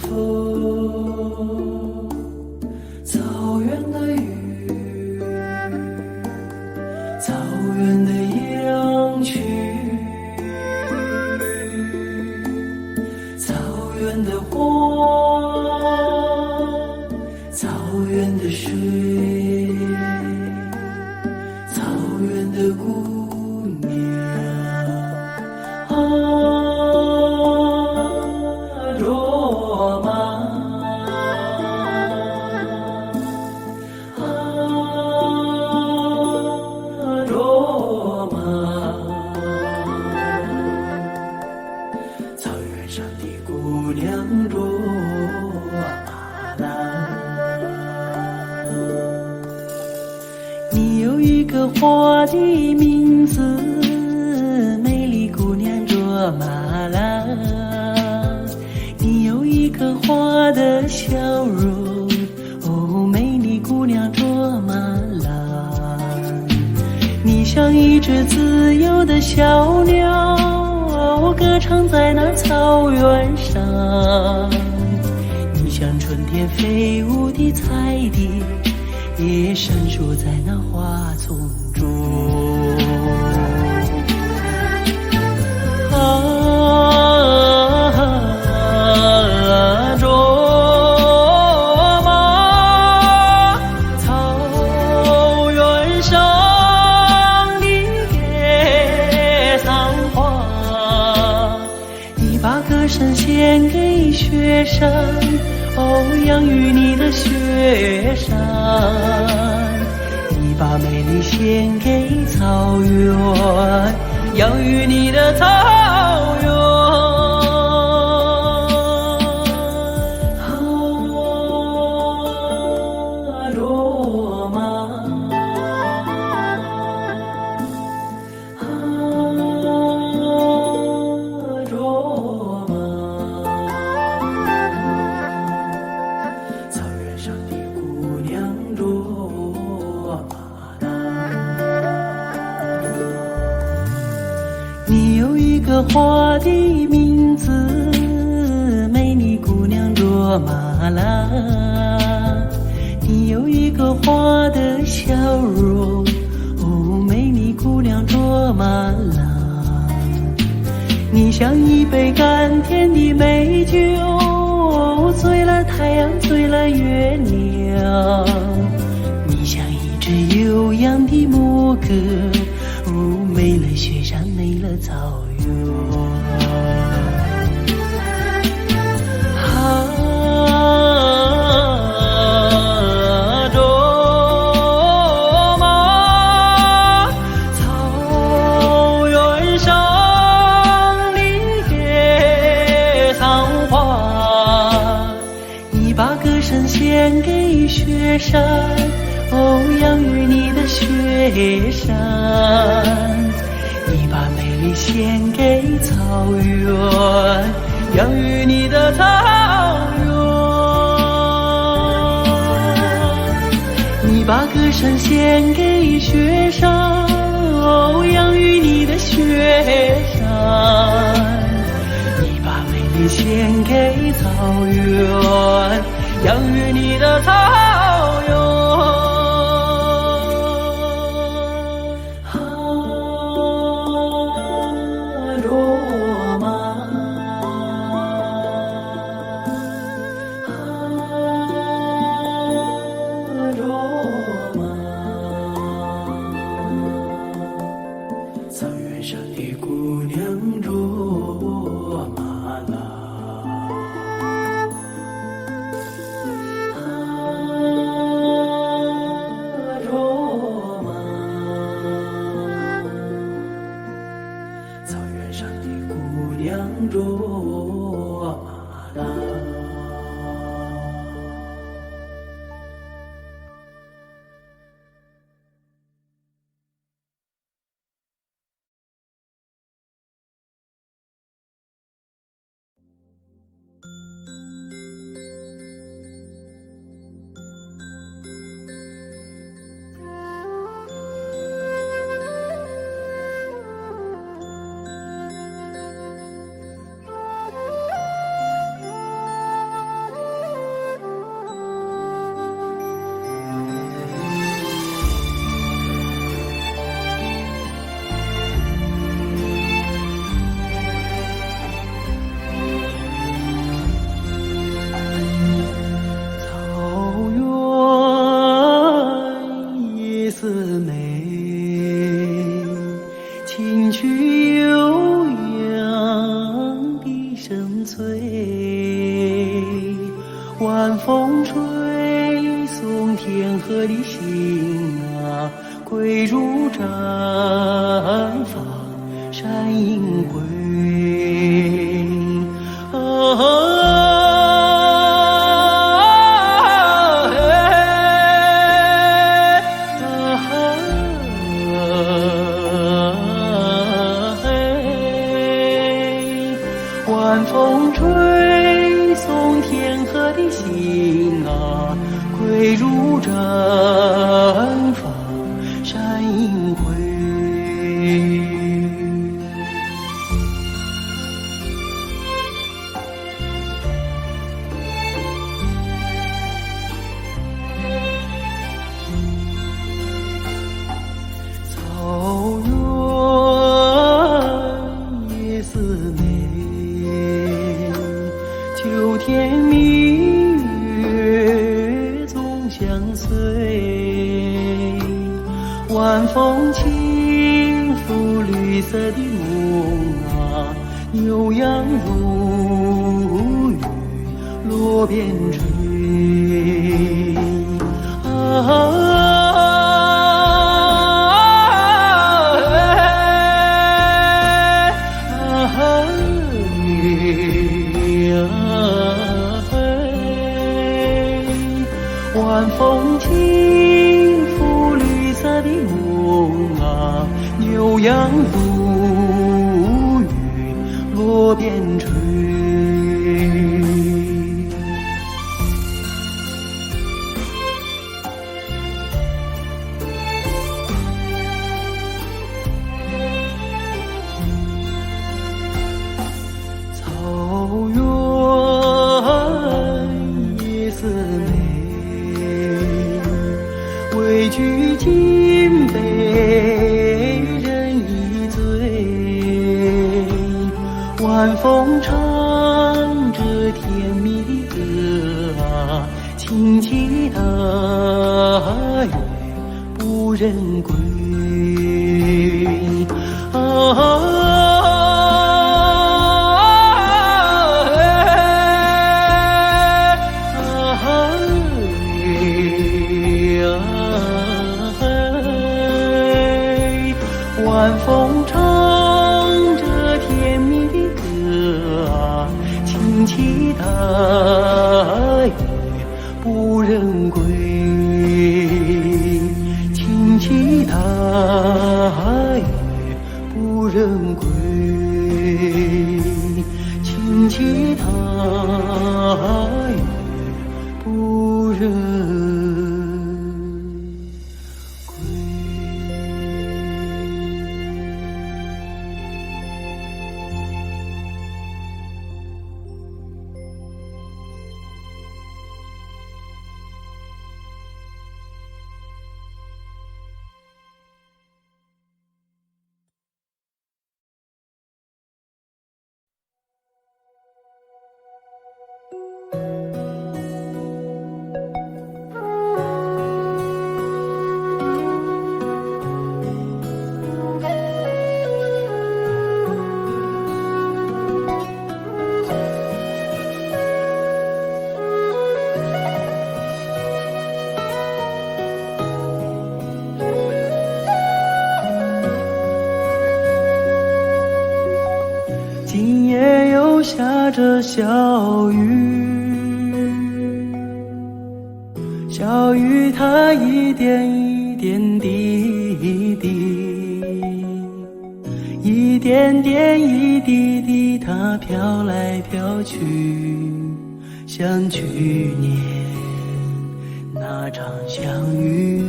風，草原的雨，草原的羊群，草原的花，草原的水，草原的姑娘啊，卓瑪啊，卓瑪，草原上的姑娘卓瑪拉。你有一個花的名字，美麗姑娘卓瑪拉。你有一個花的笑容，哦，美麗姑娘卓瑪拉。你像一隻自由的小鳥，歌唱在那草原上。你像春天飛舞的彩蝶，也閃爍在那花叢中。啊，卓瑪，草原上的格桑花，你把歌聲獻給雪山，哦，養育你的雪山。你把美麗獻給草原，養育你的草原。啊，卓瑪，啊，卓瑪，草原上的姑娘卓瑪拉。你有一個花的名字，美麗姑娘卓瑪拉。你有一個花的笑容，哦，美麗姑娘卓瑪拉。你像一杯甘甜的美酒，醉了太陽，醉了月亮。你像一支悠揚的牧歌，哦，美了雪山，美了草原。啊，卓瑪，草原上的格桑花，你把歌聲獻給雪山，哦，養育你的雪山。你把美麗獻給草原，養育你的草原。你把歌聲獻給雪山，哦，養育你的雪山。你把美麗獻給草原，養育你的草原。啊，卓瑪，啊，卓瑪，草原上的姑娘卓瑪拉。啊，卓瑪，草原上的姑娘卓瑪拉。曲悠揚的深邃。晚風吹送天河的心啊，歸如綻放山銀輝。啊嘿，啊嘿，晚風吹送天河的心啊，歸如綻放山銀輝。草原夜色美，九天明月總相隨。晚風輕拂綠色的夢啊，牛羊如雨落邊陲。啊嘿，啊嘿，啊嘿，晚風輕拂綠色的夢啊，牛羊如雨落邊陲。草原夜色美，畏懼金杯人已醉。晚風唱着甜蜜的歌啊，輕騎大悅不忍歸。啊嘿，啊嘿，啊嘿，晚風唱着甜蜜的歌啊，輕騎大悅不忍歸。輕騎大悅不忍歸，輕騎大悅不忍歸。今夜又下着小雨，小雨它一點一點滴滴，一點點一滴滴，它飄來飄去，像去年那場相遇。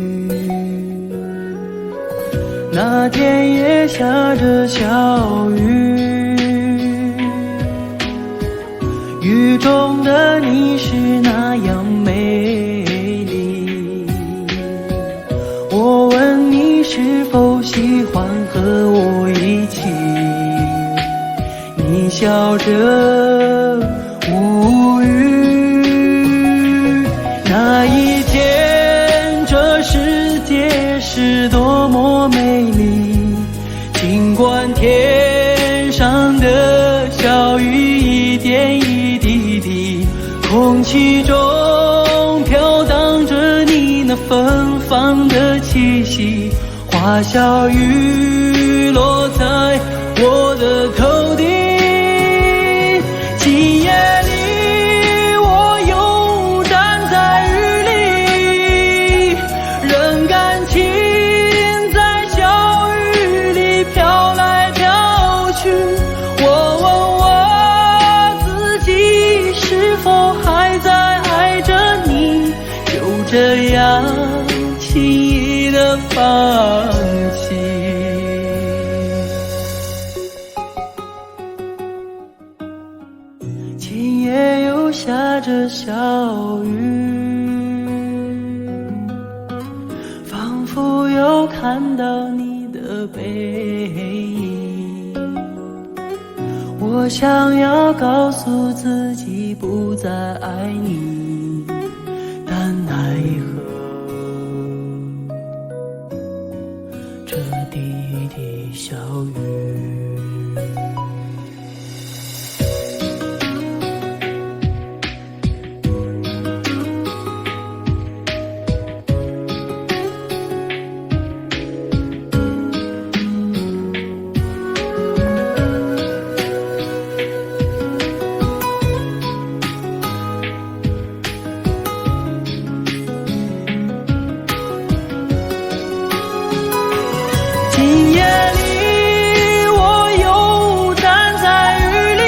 那天也下着小雨，雨中的你是那樣美麗。我問你是否喜歡和我一起，你笑着無語。那一天，這世界是多麼美麗，盡管天氣中飄蕩著你那芬芳的氣息，華小雨落在我的頭頂。今夜裡我又站在雨裡，任感情在小雨裡飄來飄去。我問我自己是否還在愛著你，就這樣輕易的放棄。今夜又下着小雨，仿佛又看到你的背影。我想要告訴自己不再愛你，但奈何這滴滴小雨。今夜裡我又站在雨裡，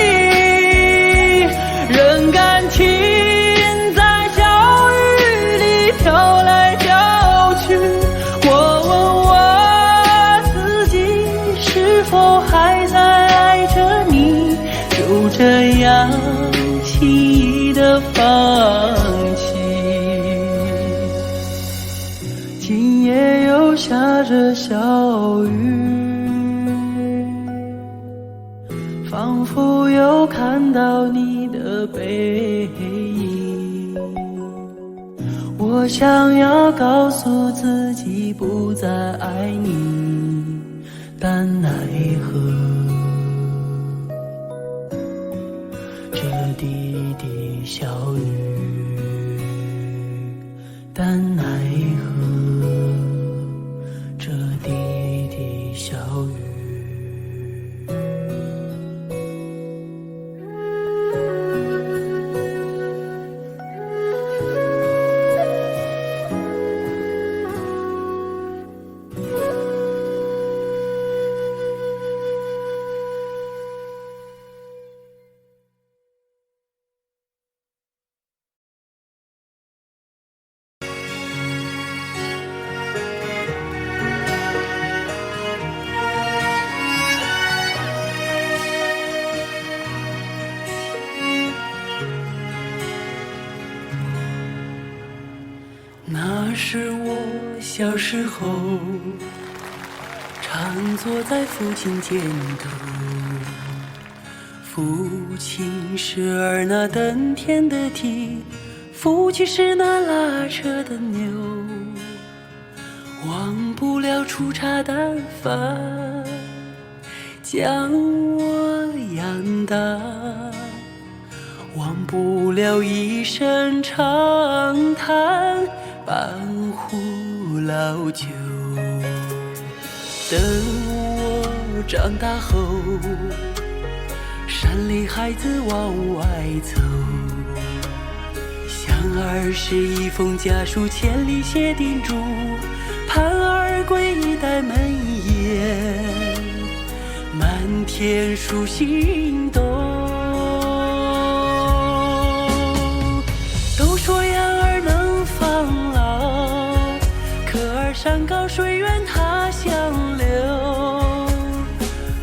任感情在小雨裡飄來飄去。我問我自己是否還在愛著你，就這樣輕易的放棄。今夜又下着小雨，仿佛又看到你的背影。我想要告訴自己不再愛你，但奈何這滴滴小雨，但奈何這滴滴小雨。那是我小時候，常坐在父親肩頭。父親是兒那登天的梯，父親是那拉車的牛。忘不了粗茶淡飯，將我養大。忘不了一聲長嘆，半壺老酒。等我長大後，山裡孩子往外走，像兒時一封家書，千里寫叮囑，盼兒歸一袋悶煙，滿天數心動。都說養兒能防老，可兒山高水遠他鄉留。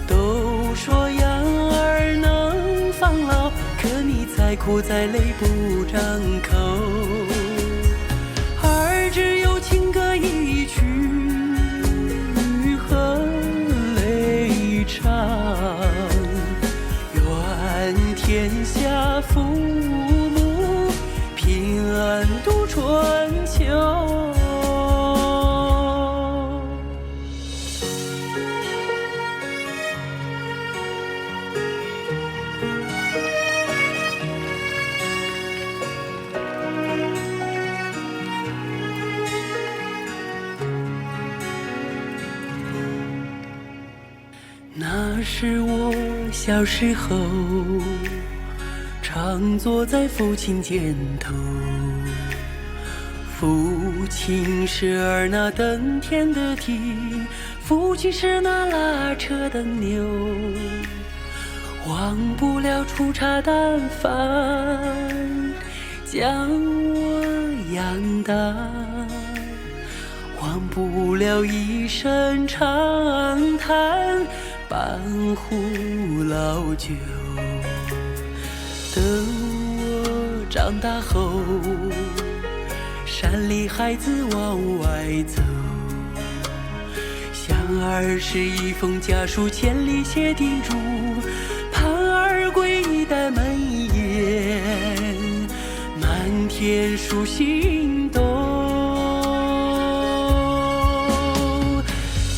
都說養兒能防老，可你再苦再累不張口。兒只有情歌一曲和淚唱，願天下父母平安度春秋。是我小時候，常坐在父親肩頭。父親是兒那登天的梯，父親是那拉車的牛。忘不了粗茶淡飯，將我養大。忘不了一聲長嘆，半壺老酒。等我長大後，山裡孩子往外走，像兒時一封家書，千里寫叮囑，盼兒歸一袋悶煙，滿天數星斗。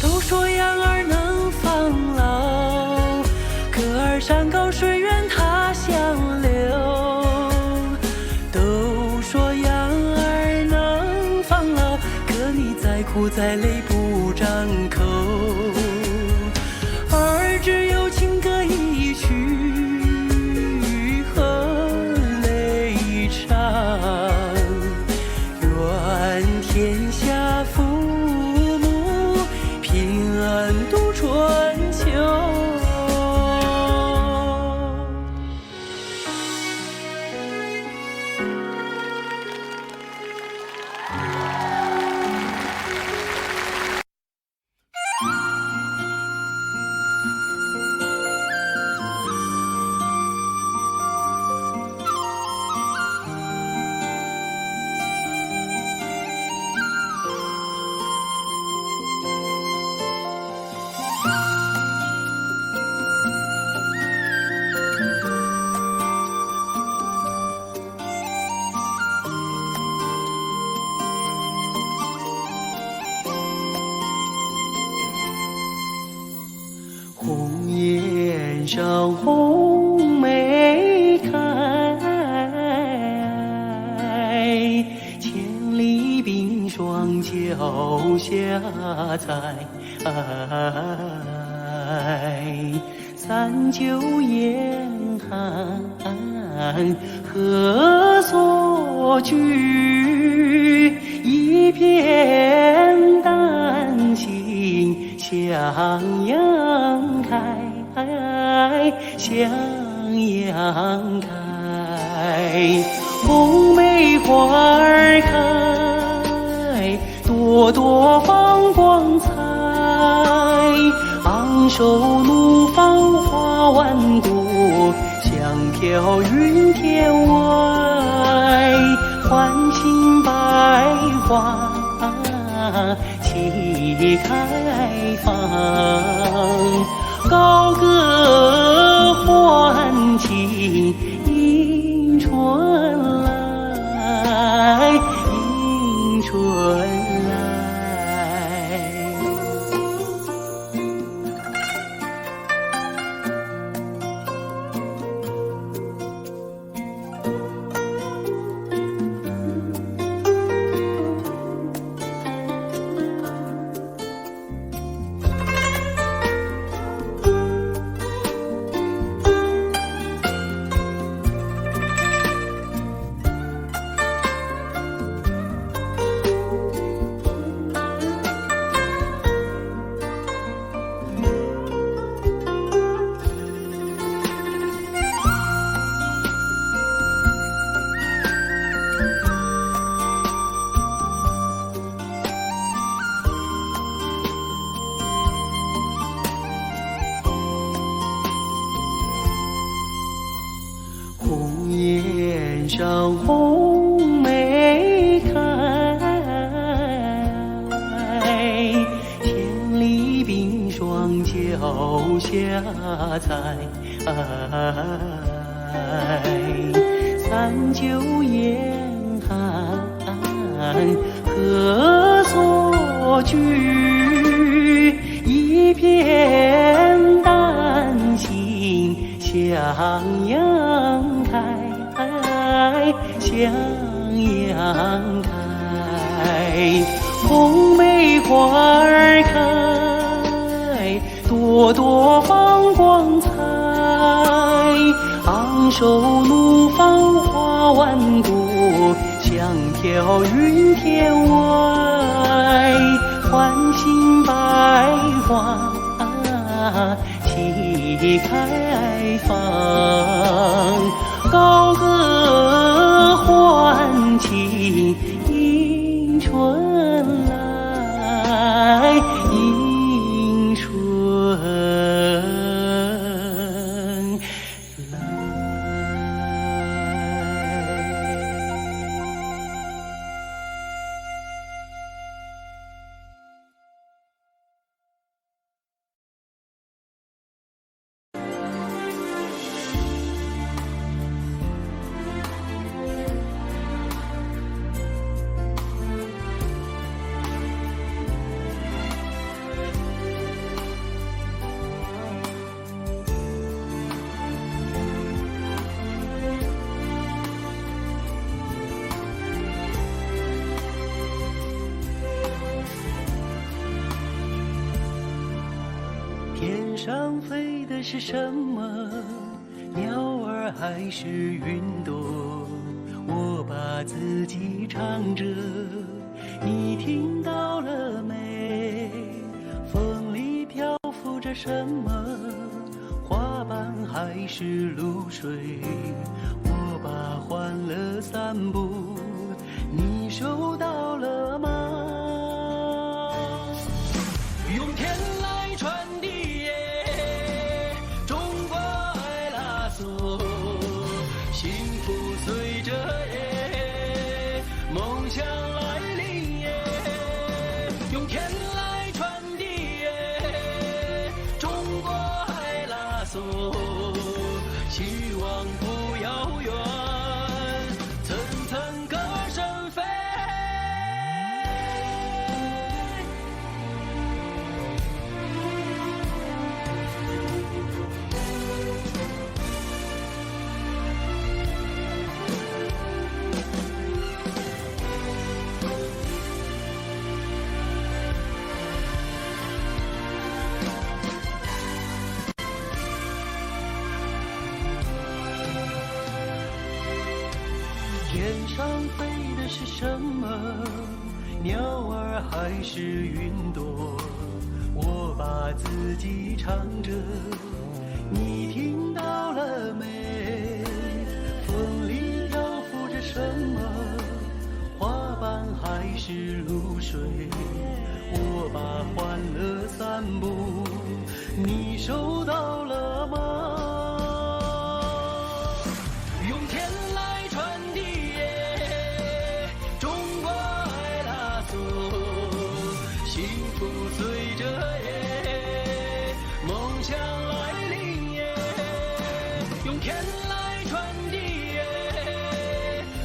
都說養兒能防老，可兒山高水遠他鄉留。都說養兒能防老，可你再苦再累不張口。兒只有情歌一曲和淚唱，願天下父母平安度春秋。紅葉上紅梅開，千里冰霜腳下栽。三九嚴寒何所懼？一片丹心向陽開，向陽開。紅梅花兒開，朵朵放光彩。昂首怒放花萬朵，香飄雲天外。歡慶百花齊開放，高歌歡慶迎春來，迎春來。紅葉上紅梅開，千里冰霜腳下栽。三九嚴寒何所懼？一片丹心向陽開，向陽開。紅梅花兒開，朵朵朵放光彩，昂首怒放花萬朵，香飄雲天外，歡欣百花齊開放，高歌歡慶迎春來，迎春來。天上飛的是什麼？鳥兒還是雲朵？我把自己唱着，你聽到了沒？風裡漂浮着什麼？花瓣還是露水？我把歡樂散布，你收到了嗎？用天來傳遞耶，中國愛拉索，幸福隨著耶，夢想來臨耶，用天來傳遞耶，中國愛拉索，希望不遙遠，層層歌聲飛。天上飛的是什麼？鳥兒還是雲朵？我把自己唱着，你聽到了沒？風裡漂浮着什麼？花瓣還是露水？我把歡樂散布，你收到了嗎？用天來傳遞耶，中國愛拉索，幸福隨著耶，夢想來臨耶，用天來傳遞耶，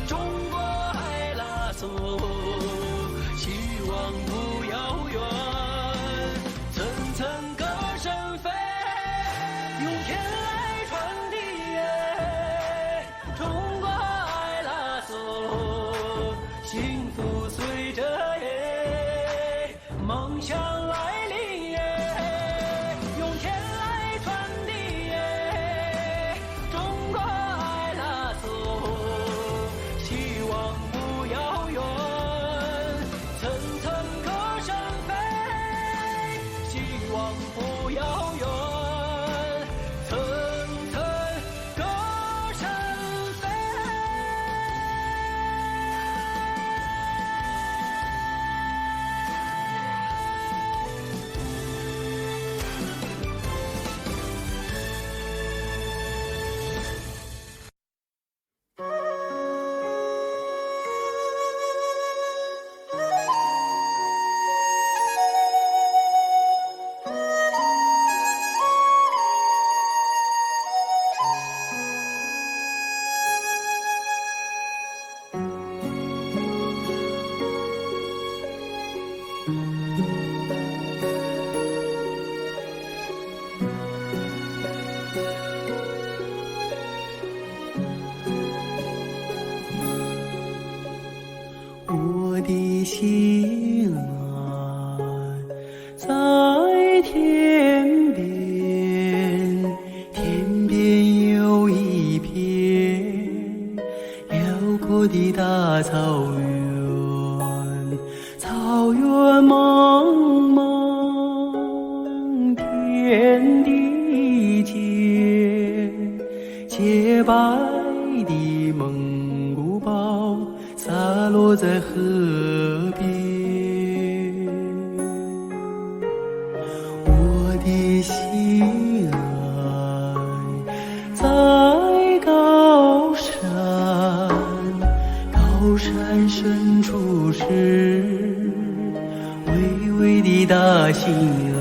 中國愛拉索，希望不遙遠，層層歌聲飛，用天來傳遞耶，中國愛拉索，幸福隨著耶，夢想來臨耶，用天來傳遞耶，中國愛拉索，希望不遙遠，層層歌聲飛，希望不遙遠，層闊的大草原，草原茫茫，天地間，潔白的蒙古包灑落在河邊。我的心愛在高山，高山深處是巍巍的大興安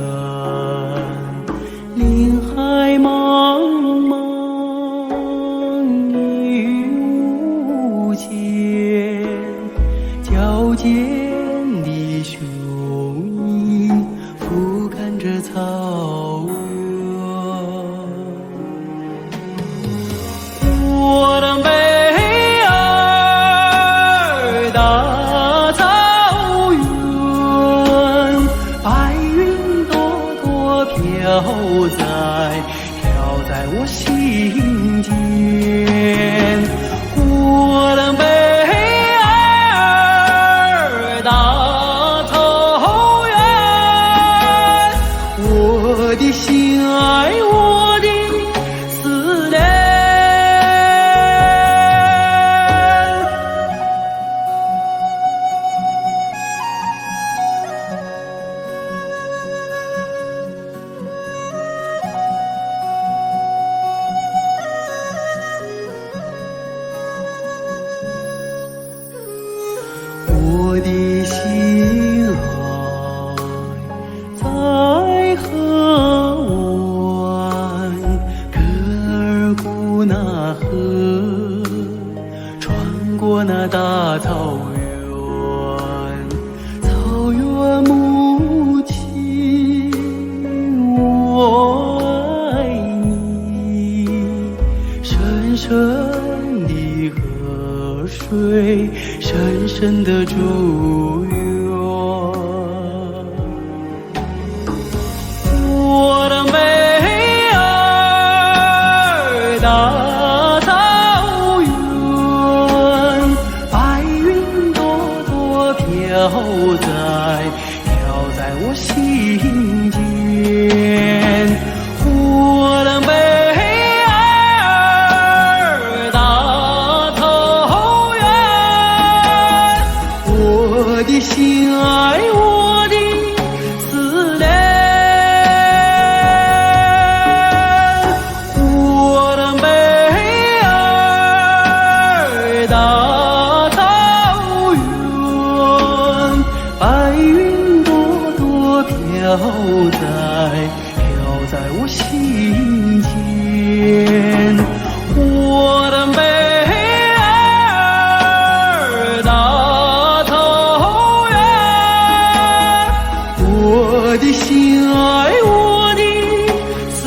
嶺，海茫茫一無間，矯健的雄鷹俯瞰著草原。呼倫貝爾大草原，白雲朵朵飄在飄在我心間。呼倫貝爾大草原，我的心愛，我的思念。我的心愛在河灣，格爾古納河，穿過那大草原，草原母親，我愛你，深深的河水，深深的祝願。呼倫貝爾大草原，白雲朵朵飄在飄在我心間。呼倫貝爾大草原，我的心愛，我的思念。呼倫貝爾大草原，白雲朵朵飄在飄在我心間。呼倫貝爾大草原，我的心愛，我的思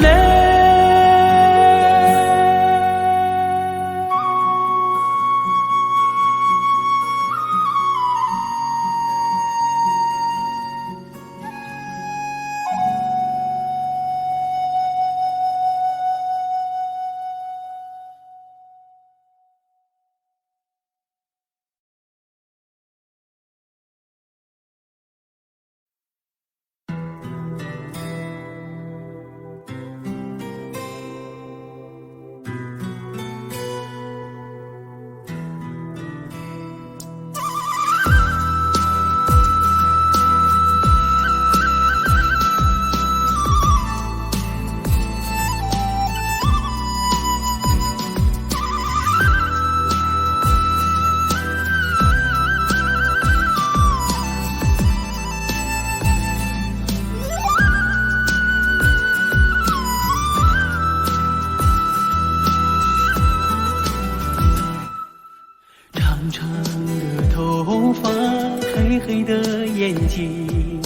念。長長的頭髮，黑黑的眼睛，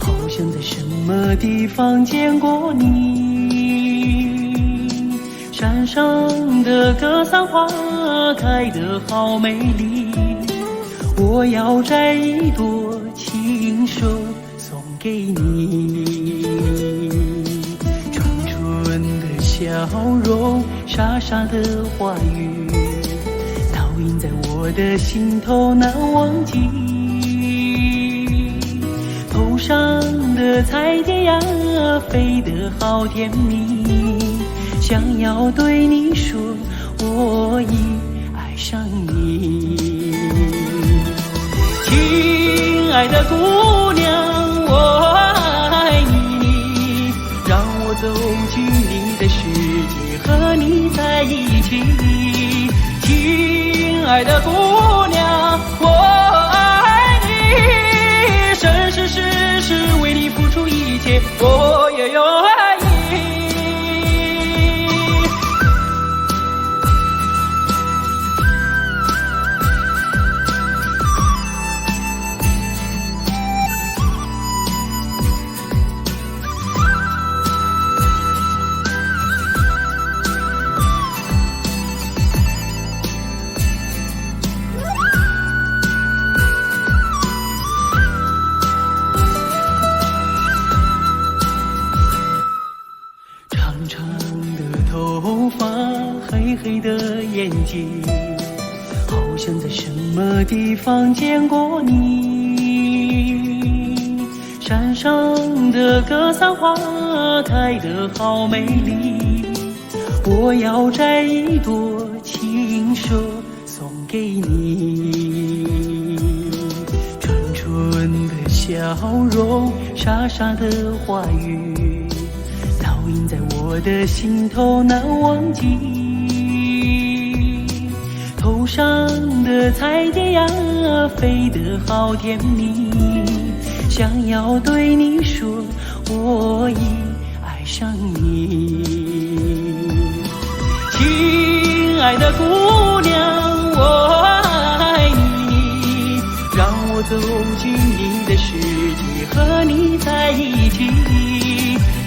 好像在什麼地方見過你。山上的格桑花開得好美麗，我要摘一朵親手送給你。純純的笑容，傻傻的話語，到印在我的心頭難忘記。頭上的彩蝶呀，飛得好甜蜜，想要對你說，我已愛上你。親愛的姑娘，我愛你，讓我走進你的世界，和你在一起。親愛的姑娘，我愛你，生生世世為你付出一切，我也願意。黑的眼睛，好像在什麼地方見過你。山上的格桑花開得好美麗，我要摘一朵親手送給你。純純的笑容，傻傻的話語，烙印在我的心頭難忘記。頭上的彩蝶呀，飛得好甜蜜，想要對你說，我已愛上你。親愛的姑娘，我愛你，讓我走進你的世界，和你在一起。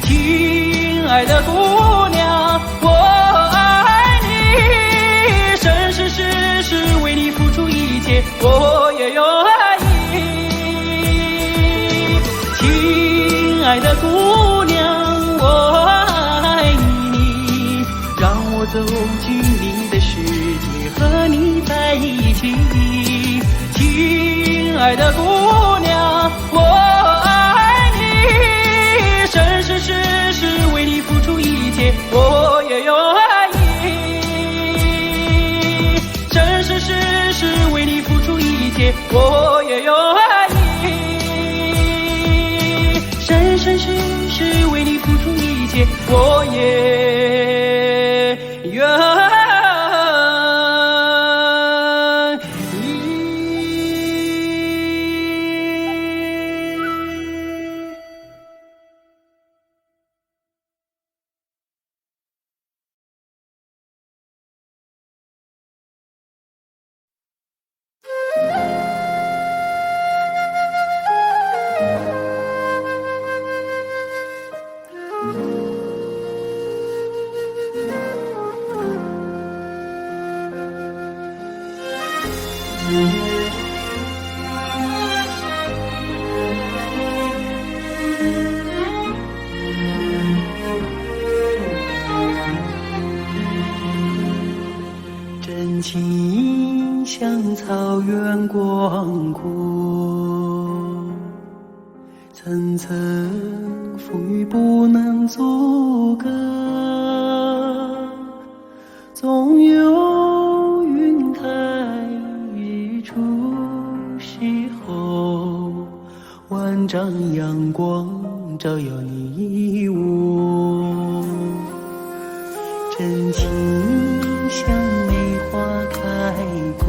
親愛的姑娘，我愛你，生生世世為你付出一切，我也願意。親愛的姑娘，我愛你，讓我走進你的世界，和你在一起。親愛的姑娘，我愛你，生生世世為你付出一切，我也願意。生生世世為你付出一切，我也願意。生生世世為你付出一切，我也願意。真情像草原廣闊，層層風雨不能阻隔，總有雲開日出時候，萬丈陽光照耀你我。真情像梅花開過，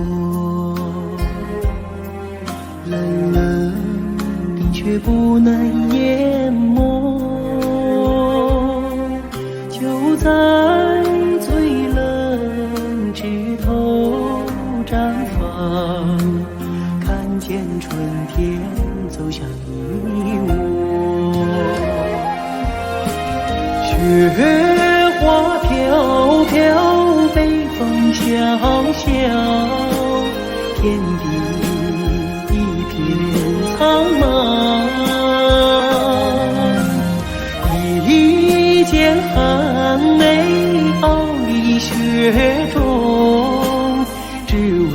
冷冷冰雪不能淹沒。就在最冷枝頭綻放，看見春天走向你我。雪花飄飄，北風蕭蕭，天地一片蒼茫。一剪寒梅傲立雪中，只為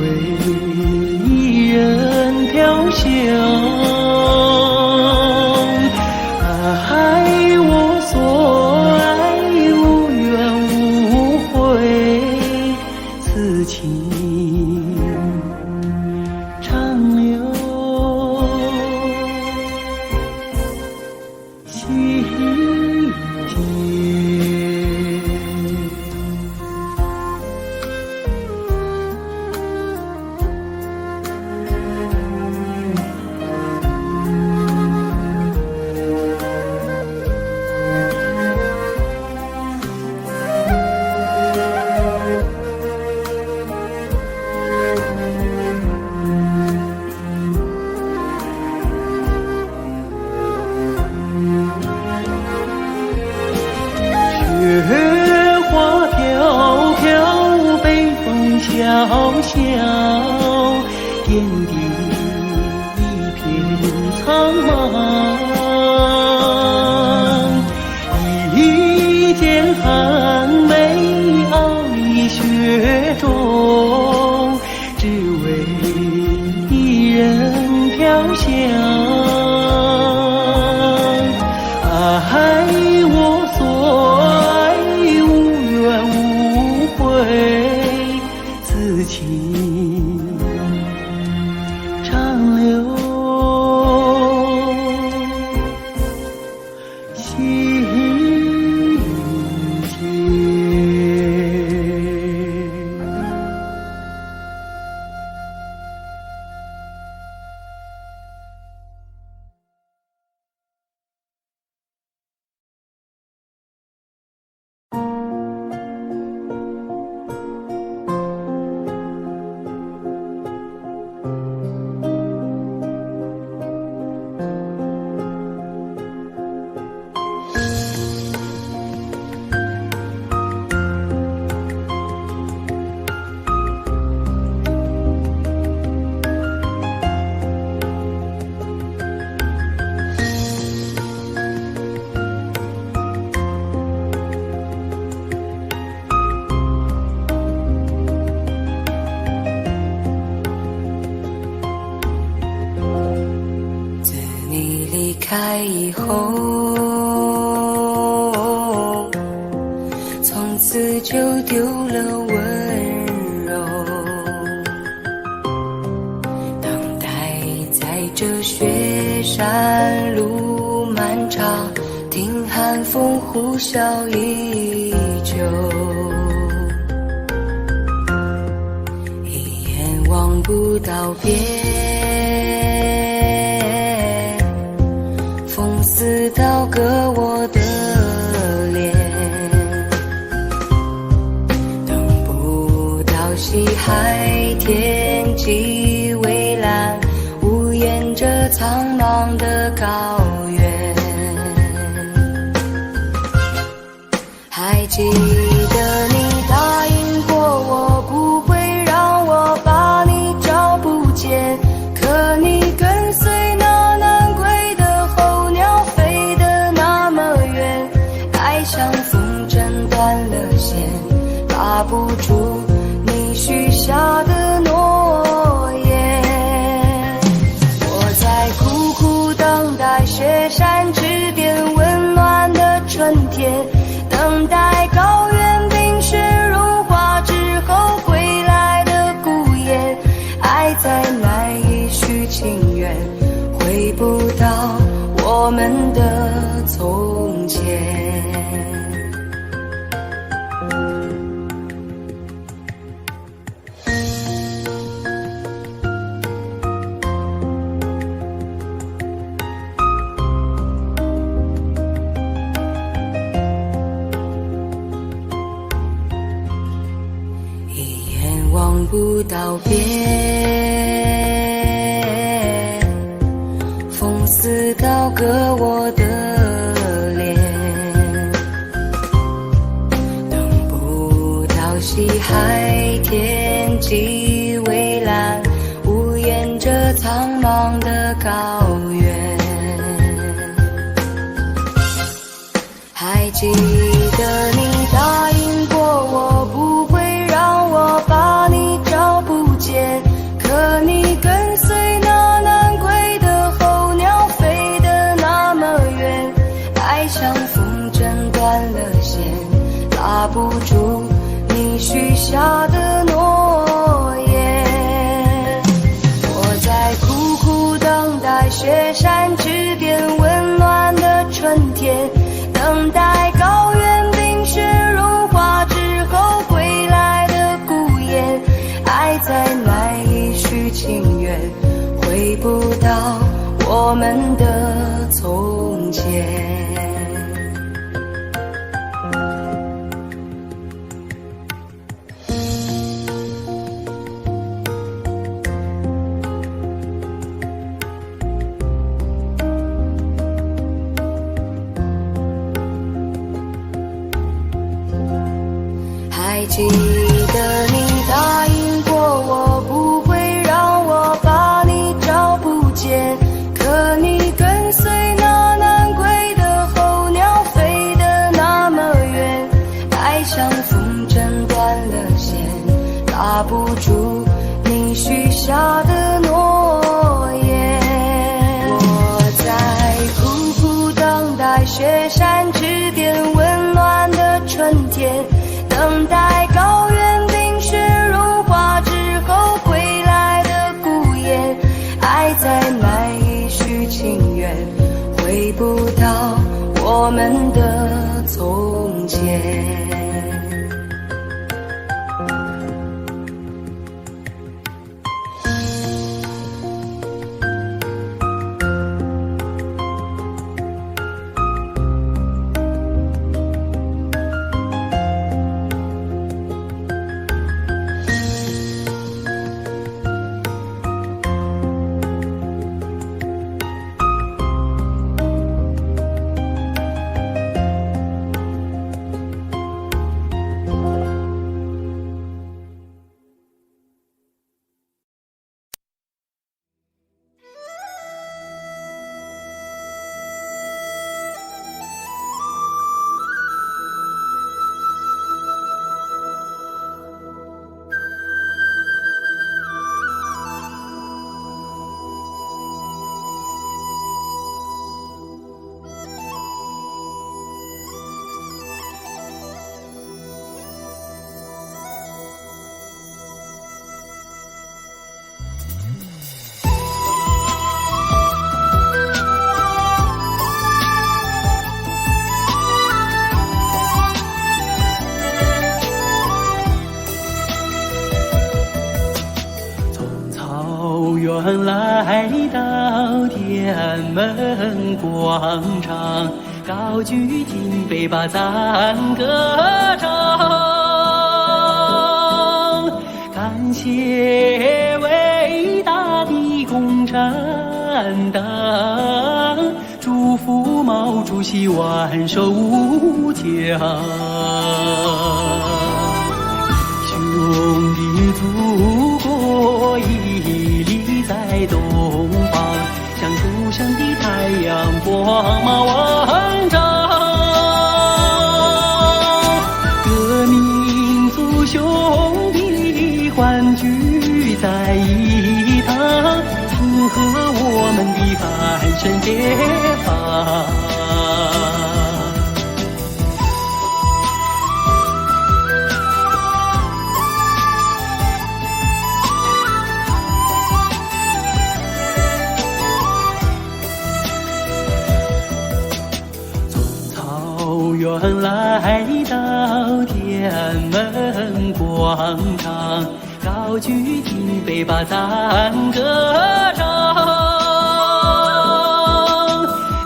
瀟，天地一片苍茫。一剪寒梅傲立雪中，只為一人飄香。愛我所愛，無怨無悔，此情長留心間。自你離開以後，從此就丟了溫柔。等待在這雪山路漫長，聽寒風呼嘯依舊，一眼望不到邊。風似刀割我的臉，等不到西海天際蔚藍，無言這蒼茫的高原。還記得你答應過我，不會讓我把你找不見，可你跟隨那南歸的候鳥飛得那麼遠，愛像風箏斷了線，拉不住你許下的諾言。我在苦苦等待雪山之巔溫暖的春天，等待高原冰雪融化之後歸來的孤雁。愛再難一許情願，回不到我們的從前。一眼望不到邊，風似刀割我的臉，等不到西海天際蔚藍，無言這蒼茫的高原。還記得你答應過我，不會讓我把你找不見，可你跟隨那南歸的候鳥飛得那麼遠，愛像風箏斷了線，拉不住你許下的諾言。我在苦苦等待雪山之巔溫暖的春天，等待高原冰雪融化之後歸來的孤雁。愛再難一許情願，回不到我們的從前。還記得你答應過拉不住你許下的諾言。我在苦苦等待雪山之巔溫暖的春天，等待高原冰雪融化之後歸來的孤雁。愛再難一許情願，回不到我們的從前。原來到天安門廣場，高舉金杯把讚歌唱，感謝偉大的共產黨，祝福毛主席萬壽無疆。兄弟祖國屹立在東方，像初升的太陽，光芒萬丈。各民族兄弟歡聚在一堂，慶賀我們的翻身解放。原來到天安門廣場，高舉金杯把讚歌唱，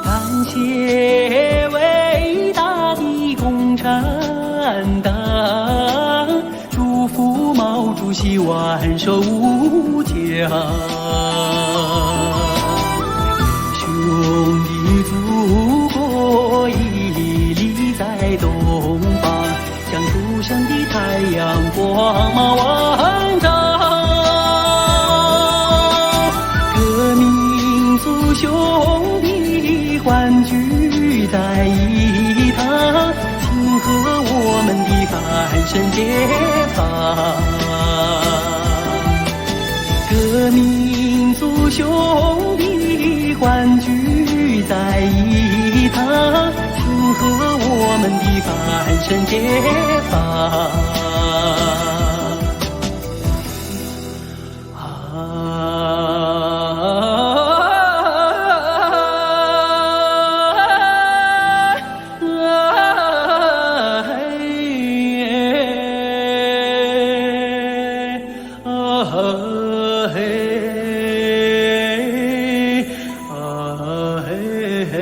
感謝偉大的共產黨，祝福毛主席萬壽無疆。兄弟祖國屹立在東方，像初升的太陽，光芒萬丈。各民族兄弟歡聚在一堂，慶賀我們的翻身解放。各民族兄弟歡聚在一堂，慶賀我們的翻身解放。啊嘿，啊嘿嘿。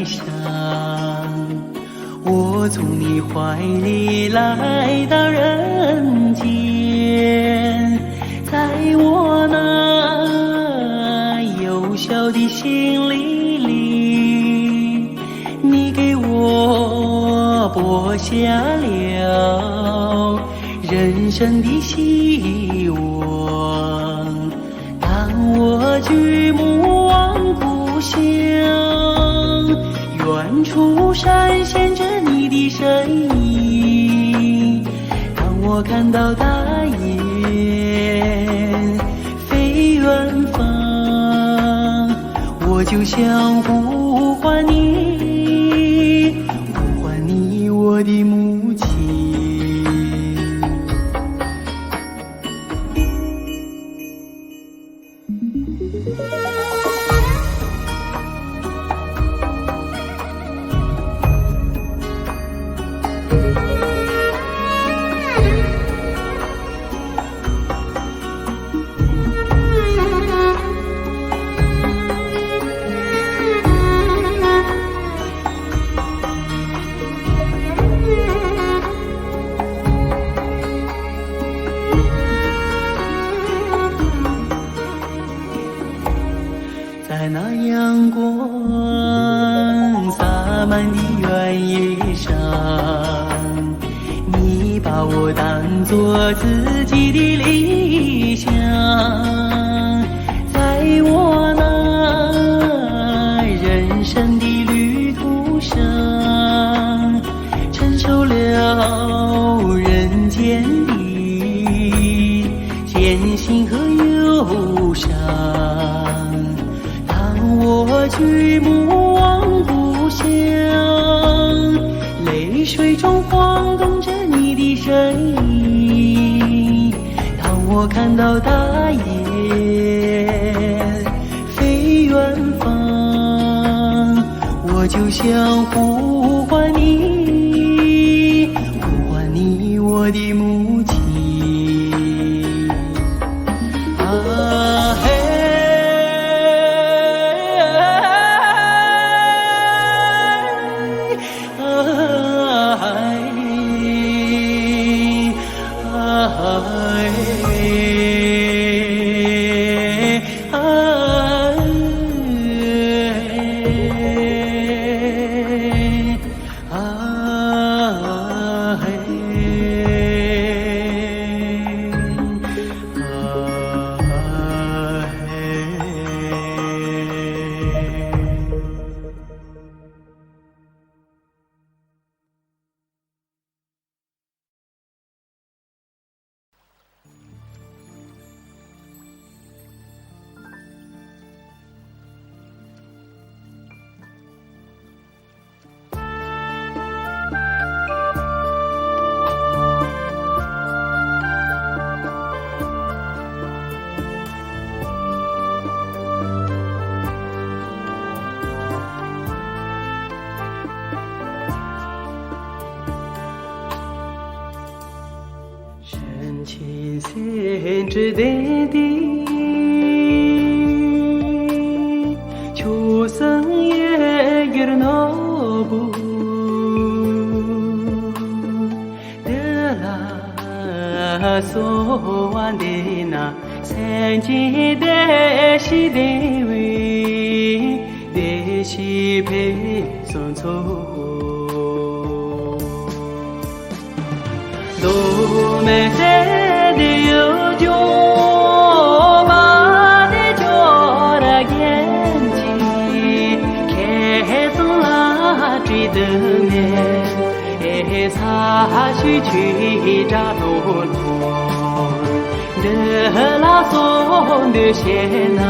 上，我從你懷裡來到人間，在我那幼小的心靈裡，你給我播下了人生的希望。當我舉目望故鄉，遠處閃現着你的身影。當我看到大雁飛遠方，我就想呼喚你，呼喚你，我的母親。在那陽光灑滿的原野上，你把我當作自己的理想，在我那人生的旅途上，承受了人間的艱辛和憂傷。我舉目望故鄉，淚水中晃動着你的身影。當我看到大雁飛遠方，我就想呼喚你，呼喚你，我的母親。啊嘿。心之淡定，求生也有脑补，得啦所望的那三界的西的位，的西配送错。都没在的有酒，把的酒的眼睛，开松拉追的面，哎，擦去去扎多罗，得拉松的线呐，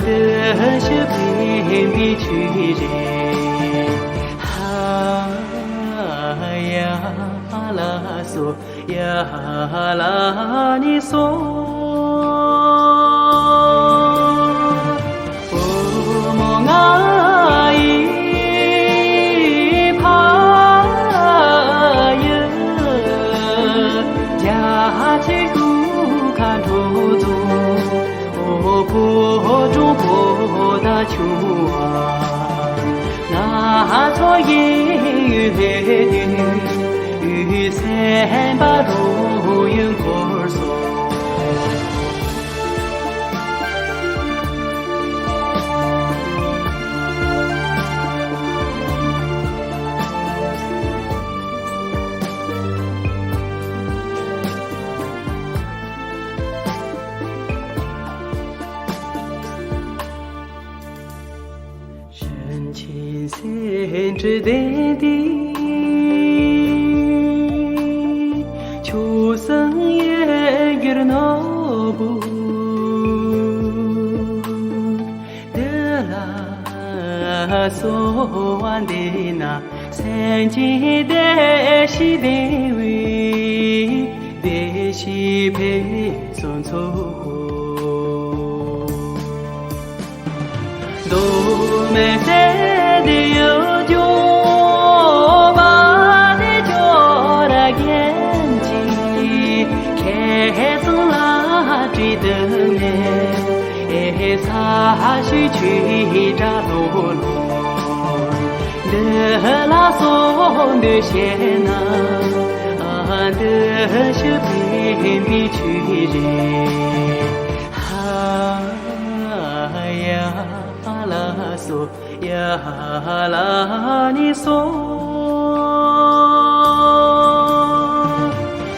得是偏比去人，哈呀。拉索呀拉尼索，父母爱怕哟，家去不看出走，我不中不大求啊。做姻缘来对，与三八路云可说。人情深之淡定，求生也有脑补，得啦所望的那三金的西的位，的西配送错。都没在的有酒，把的酒来眼睛，开松拉追的哎，啥须去扎罗罗，得拉松的线呐，得是偏比去人，哎呀。拉索呀拉尼索，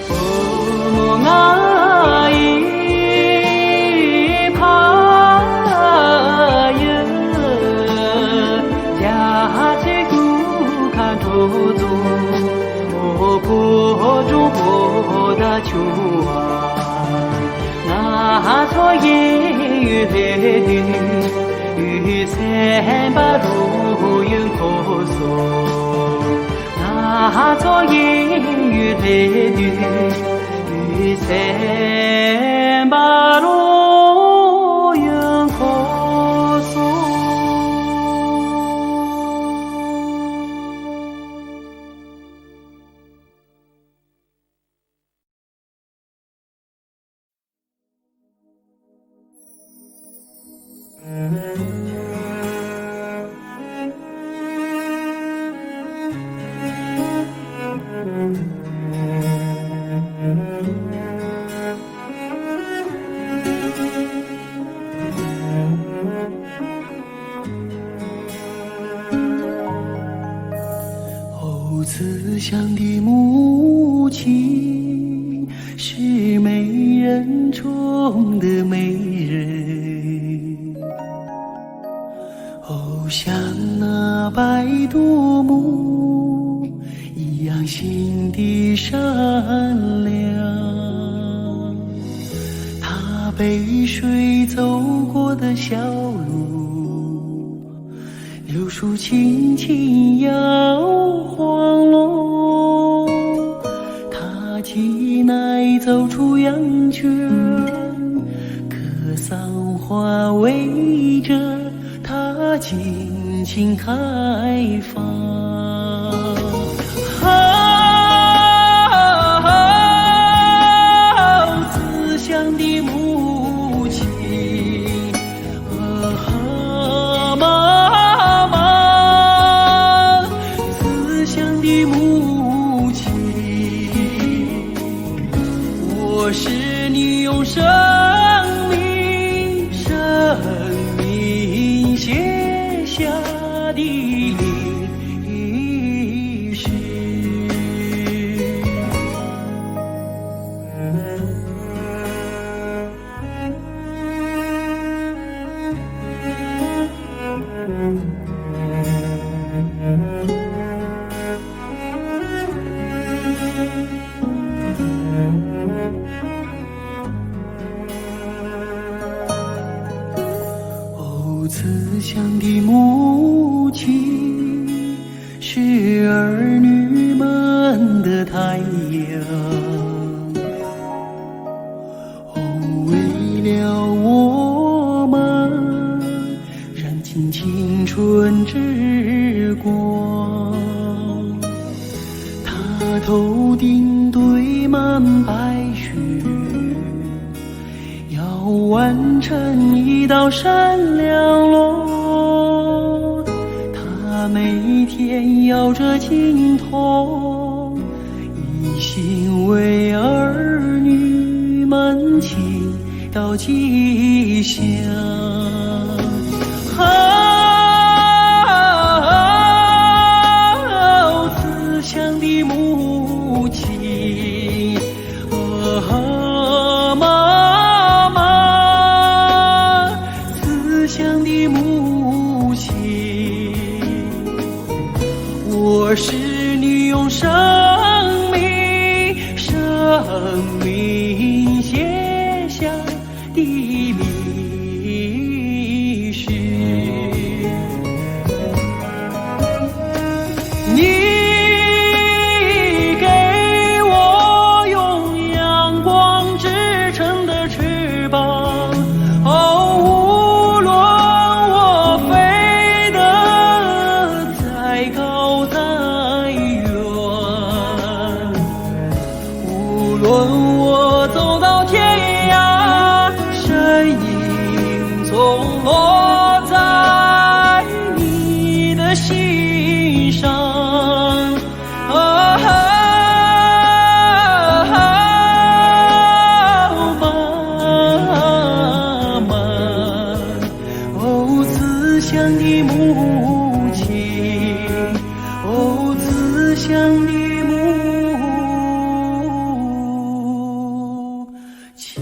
哦阿伊帕哟，家这古看图祖，我婆中婆大丘啊，那错言语来对。与三八路云可说，那做姻缘来对，与三八路云可说。哦，慈祥的母亲是美人中的美人，哦，像那白度母一样心地善良。她背水走过的小路，柳树青青摇黄龙。她挤奶走出羊圈，格桑花围着她尽情开放。啊，慈祥的母亲，啊，妈妈，慈祥的母亲，我是你用生命、生命写下的历史。哦，慈祥的母亲是儿女们的太阳。哦，为了我们燃尽青春之光，她头顶堆满白雪，要完成一道闪亮路。她她每天搖著經筒，一心為兒女們祈禱吉祥。啊，慈祥的母親，啊，媽媽，慈祥的母親，我是你用生命，生命寫下的歷史。你給我用陽光織成的翅膀，哦，無論我飛得再高再遠，無論我走到天涯，身影總落在你的心上。啊，媽媽，哦，慈祥的母親，哦，慈祥的母親。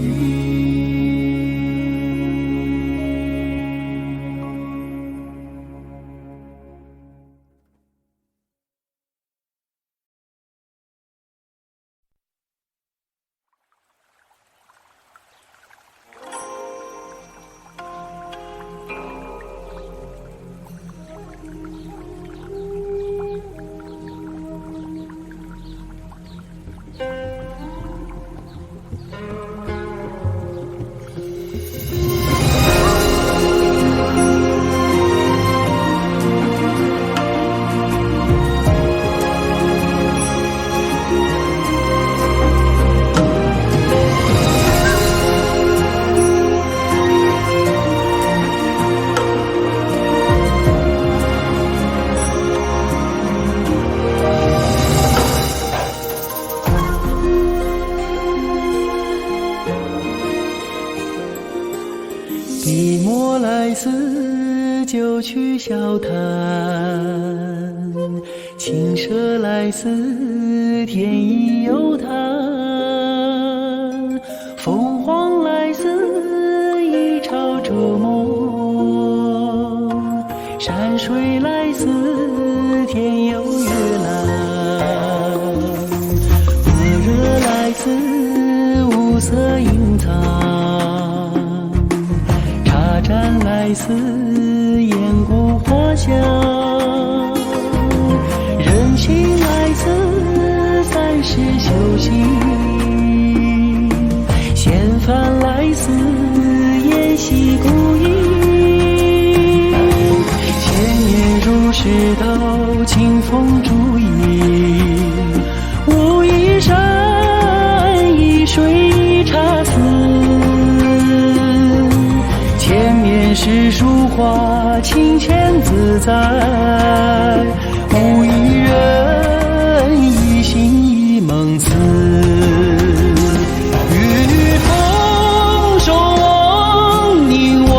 筆墨來時就去笑談，青蛇來時天意猶嘆，鳳凰來時一朝著夢，山水來時天有月藍，般若來時五色隱藏。茶盞來時燕骨花香，人情來時三世修行，仙凡來時演戲孤影，千年儒釋道，清風燭影，武夷山一水一茶寺。千面詩書畫，清淺自在，武夷人一心一夢思。與女同守望，凝望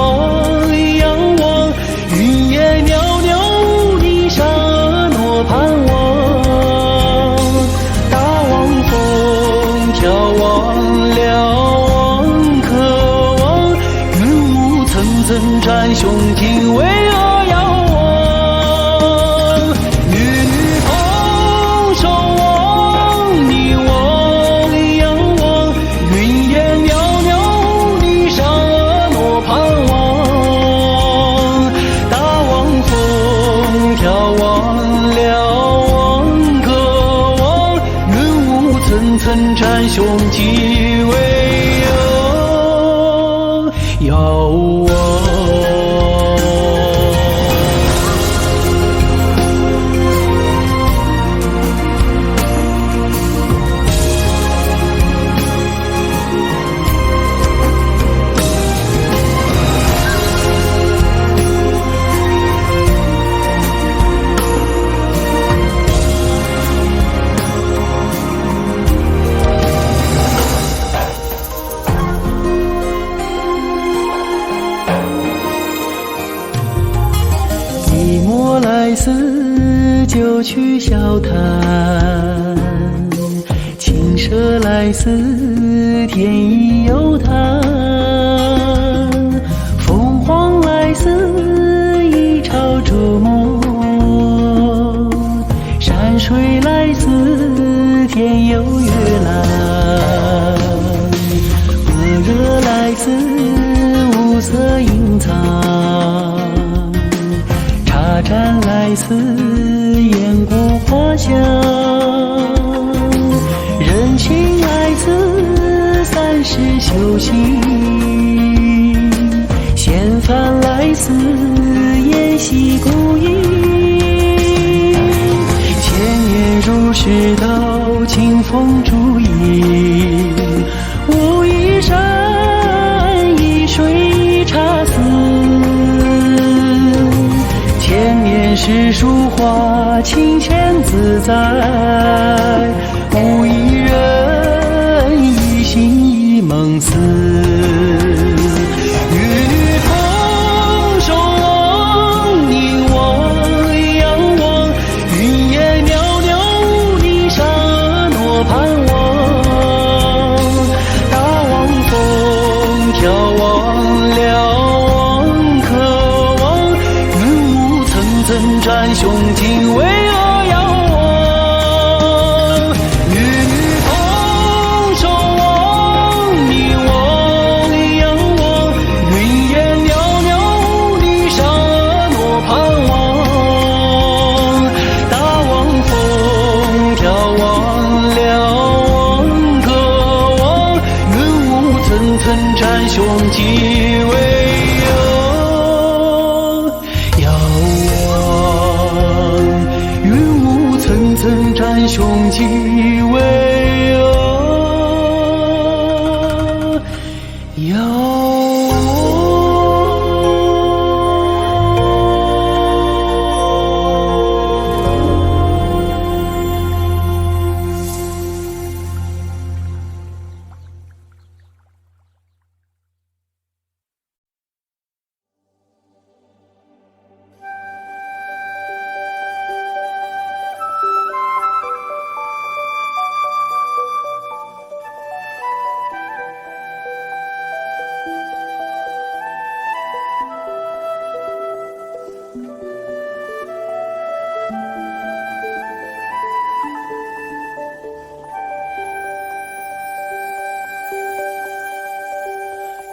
仰望，雲煙裊裊，霧霓裳，婀娜盼望。大望峰，眺望瞭望，渴望。雲霧層層展胸襟，巍峨遙望。與女同守望，凝望仰望，雲煙裊裊，霧霓裳，婀娜盼望。大望峰，眺望瞭望，渴望。雲霧層層展胸襟，巍峨遙望。九曲笑谈，青蛇來似天意猶嘆，鳳凰來似一朝琢磨，山水來似天有月藍，般若來似五色隱藏，茶盞來似燕國花香，人情來自三世修行，仙凡來似沿溪孤影，千年儒釋道，清風燭影，武夷山一水一茶寺，千年詩書畫，清閒自在，武夷人一心一夢思。與同守望，凝望仰望，雲煙裊裊，武夷山婀娜盼望，大望峰眺望瞭望渴望，雲霧層層展胸襟，巍峨遙望。與同守望，凝望仰望，雲煙裊裊，武夷山婀娜盼望，大望峰眺望瞭望渴望，雲霧層層展胸襟，巍峨遙望。雲霧層層展胸襟，巍峨遙望。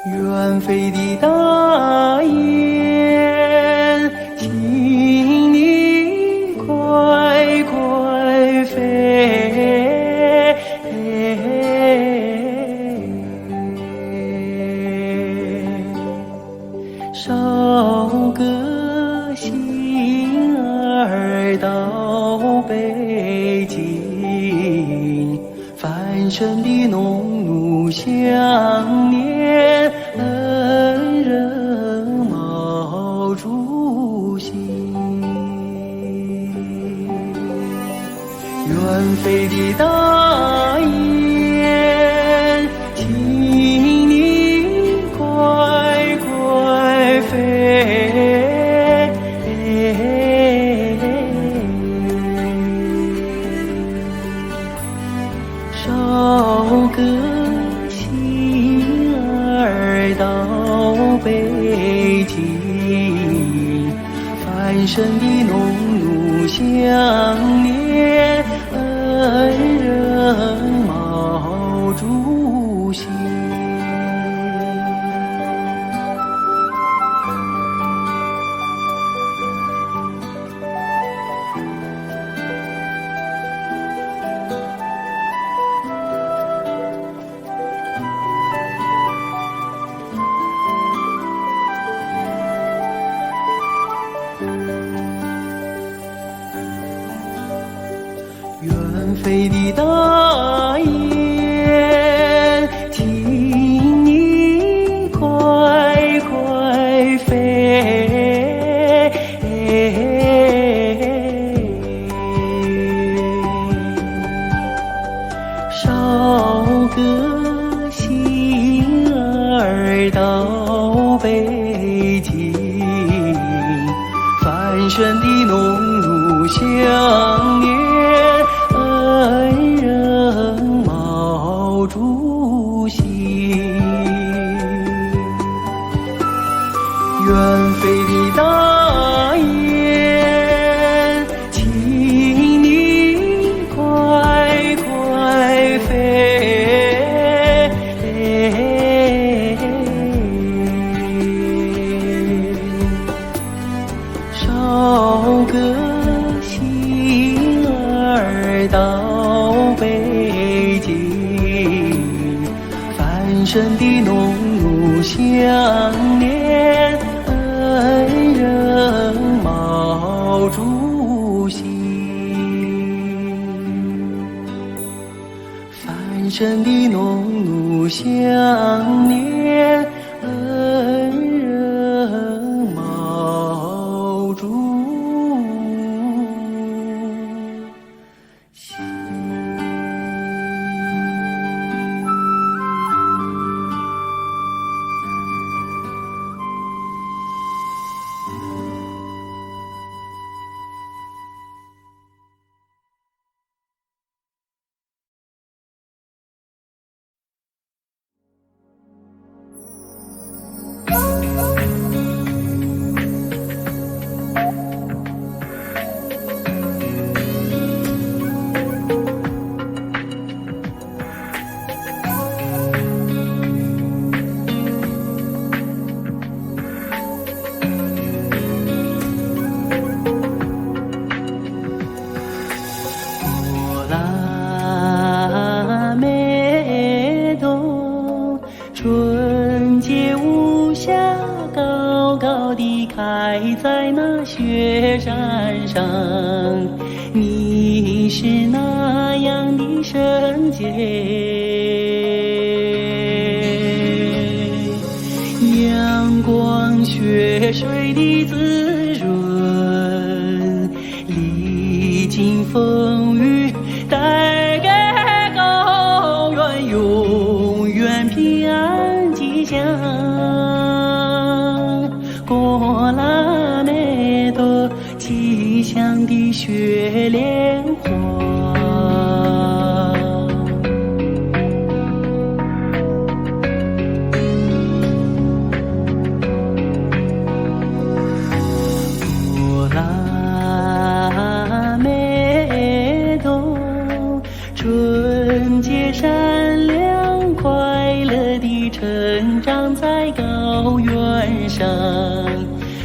遠飛的大雁，請你快快飛。捎個信兒到北京，翻身的農奴想念恩人毛主席。遠飛的大雁，請你快快飛。捎個信兒到北京，翻身的農奴想念恩人毛主席。遠飛的大雁，請你快快飛。捎個信兒到北京，翻身的農奴想想念恩人毛主席。遠飛的大雁，請你快快飛。捎個信兒到北京，翻身的濃濃想念恩人毛主席，翻身的濃濃想念恩人毛主席。果拉美朵，純潔無瑕，高高地開在那雪山上。你是那樣的聖潔，陽光雪水的滋潤，歷經風雨，帶給高原永遠平安吉祥。果拉美朵，吉祥的雪蓮花。果拉美朵，純潔善良，快樂地成長在高原上。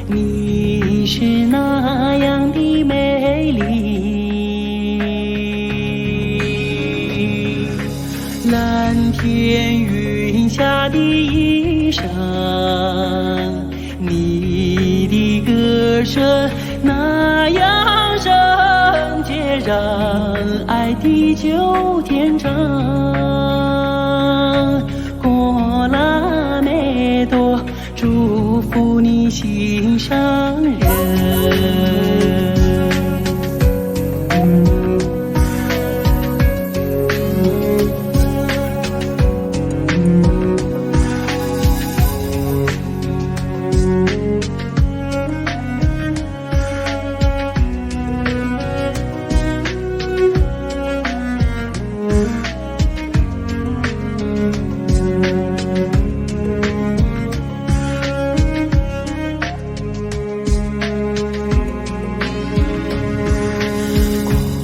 你是那樣的美麗，藍天雲下的衣裳，你的歌聲那樣聖潔，讓愛地久天長。果拉美朵，祝福你心上人。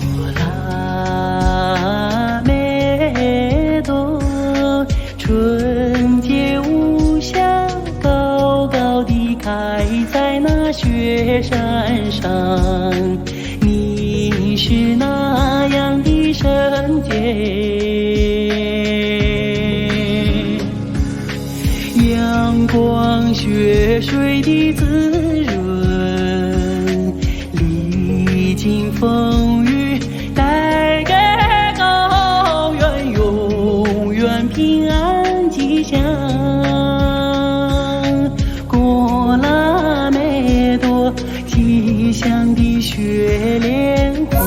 果拉美朵，純潔無瑕，高高地開在那雪山上。你是那樣的聖潔，陽光雪水的滋潤，歷經風雨，帶給高原永遠平安吉祥。果拉美朵，吉祥的雪蓮花。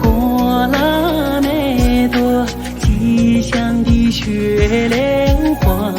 果拉美朵，吉祥的雪蓮花。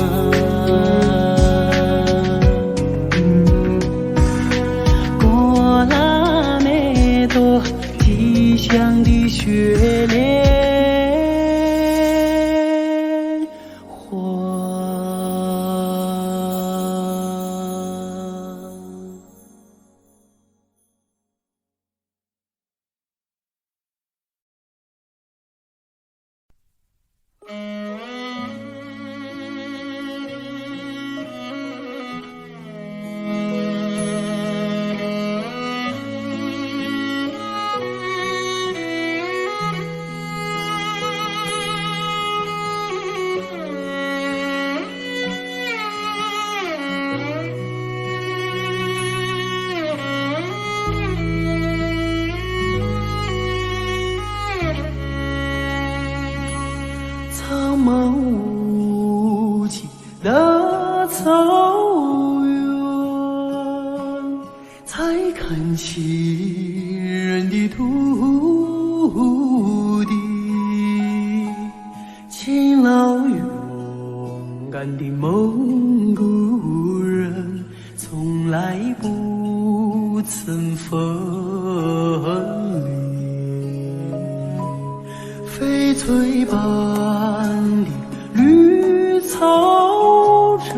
再看亲人的土地。勤劳勇敢的蒙古人，从來不曾分離。翡翠般的綠草場，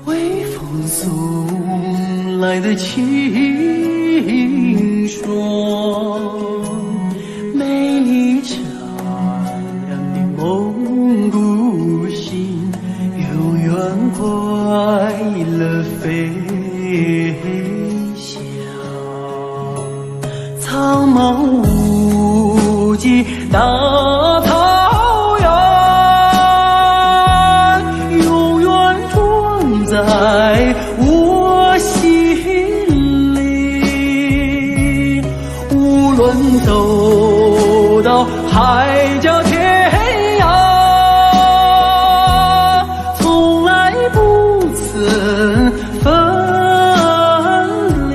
微風送來的清爽，美麗善良的蒙古心，永遠快樂飛翔。蒼茫無際大草原，永遠裝在我心裡。無論走到海角天涯，從來不曾分離。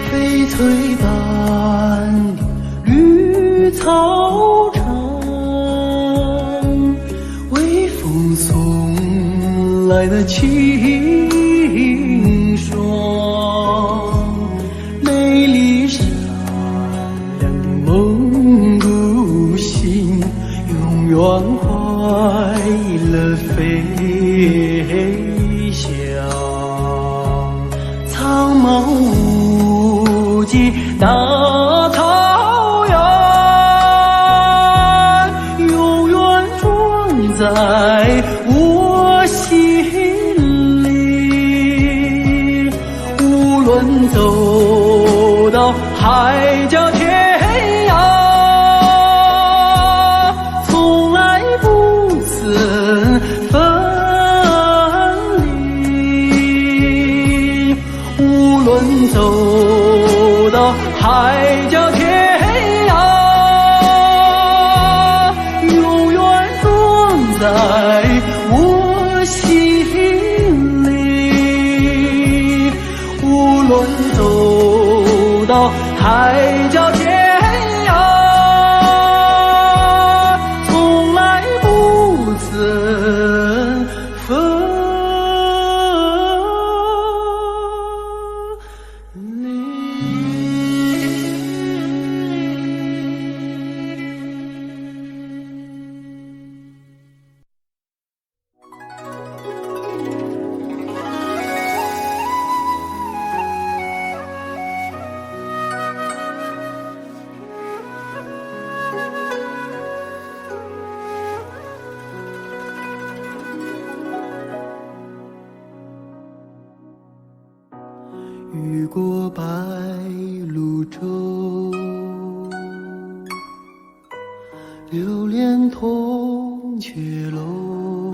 翡翠般的綠草場，微風送來的清爽，美麗善良的蒙古心，永遠快樂飛翔。蒼茫無際大草原，永遠裝在我心裡。無論走到海角天涯，從來不曾分離。無論走到海角天涯，永遠裝在我心裡。無論走到海角天涯，從來不曾分離。雨過白鷺洲，流連銅雀樓。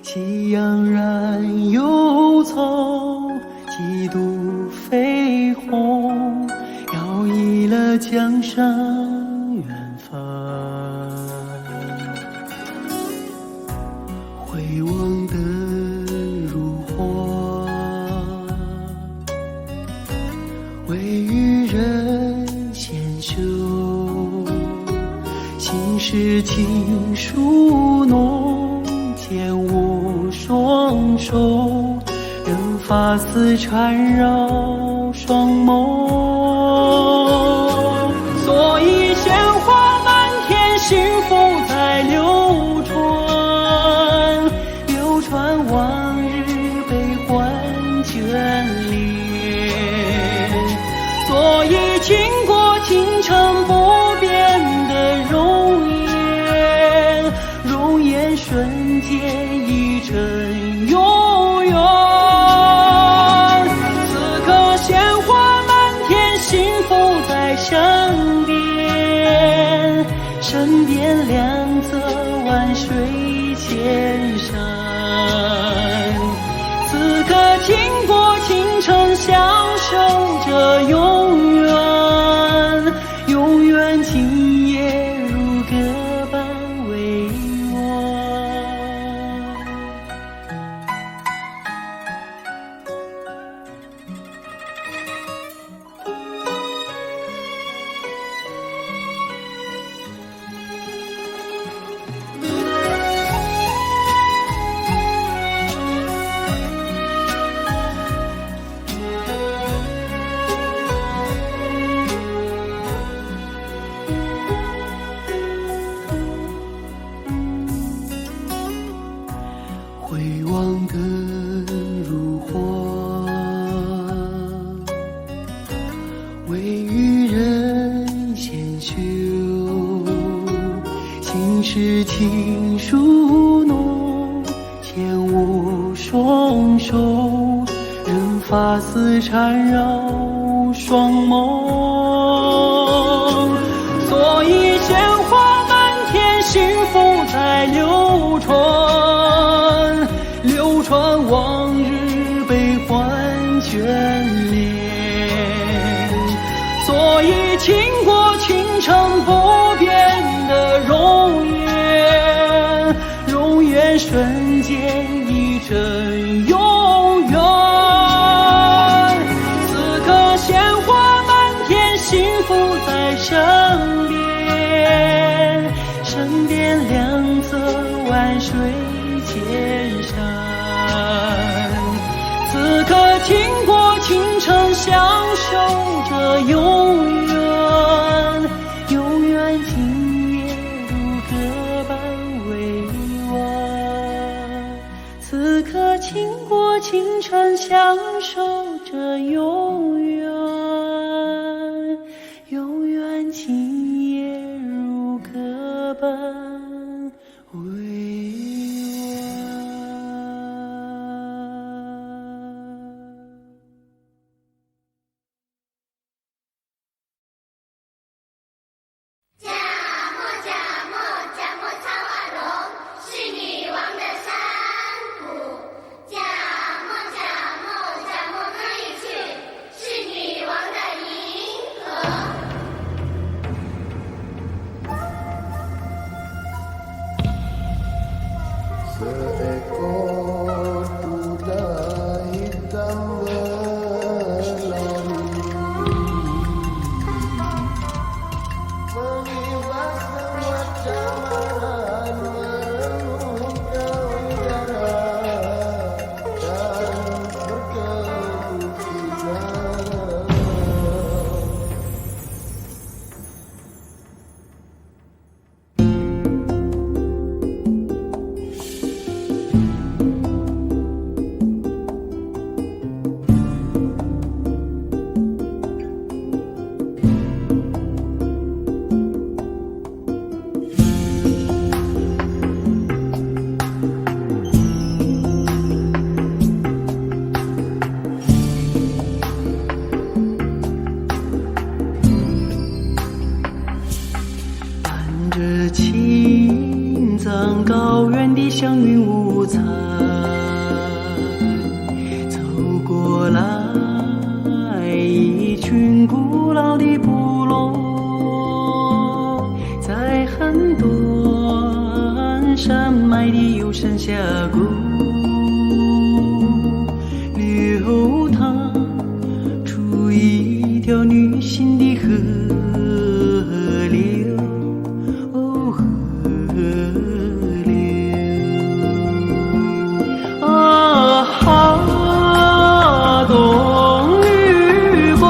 夕陽染幽草，幾度緋紅，搖曳了江上遠帆。回望的如畫，為玉人纖繡，心事情書濃，牽我雙手，任髮絲纏繞雙眸。所以鮮花滿天，幸福在流傳，流傳往日悲歡眷戀。所以傾國傾城不變的容顏，容顏瞬間已成永遠。回望更如畫，為玉人仙修，心事情書濃，牽我雙手，任髮絲纏繞雙眸。所以鮮花滿天，幸福在流傳，流傳往日悲歡眷戀。所以傾國傾城不變的容顏，容顏瞬間已成永遠。此刻鮮花滿天，幸福在身邊，身邊兩側萬水千山。此刻傾國傾城，相守着永遠，永遠今夜如歌般委婉。此刻傾國傾城，相守着永遠，永遠今夜如歌般委婉。迦莫迦莫迦莫草瓦龍是女王的山谷，迦莫迦莫迦莫可以去是女王的銀河。 Seekor kuda hitam berlari mengibas camaran merengkuh udara dan berkemungkinan. 伴着青藏高原的祥雲五彩，走過來一群古老的部落，在橫斷山脈的幽深峽谷，流淌出一條女性的河流，哦，河流。啊哈，東女國，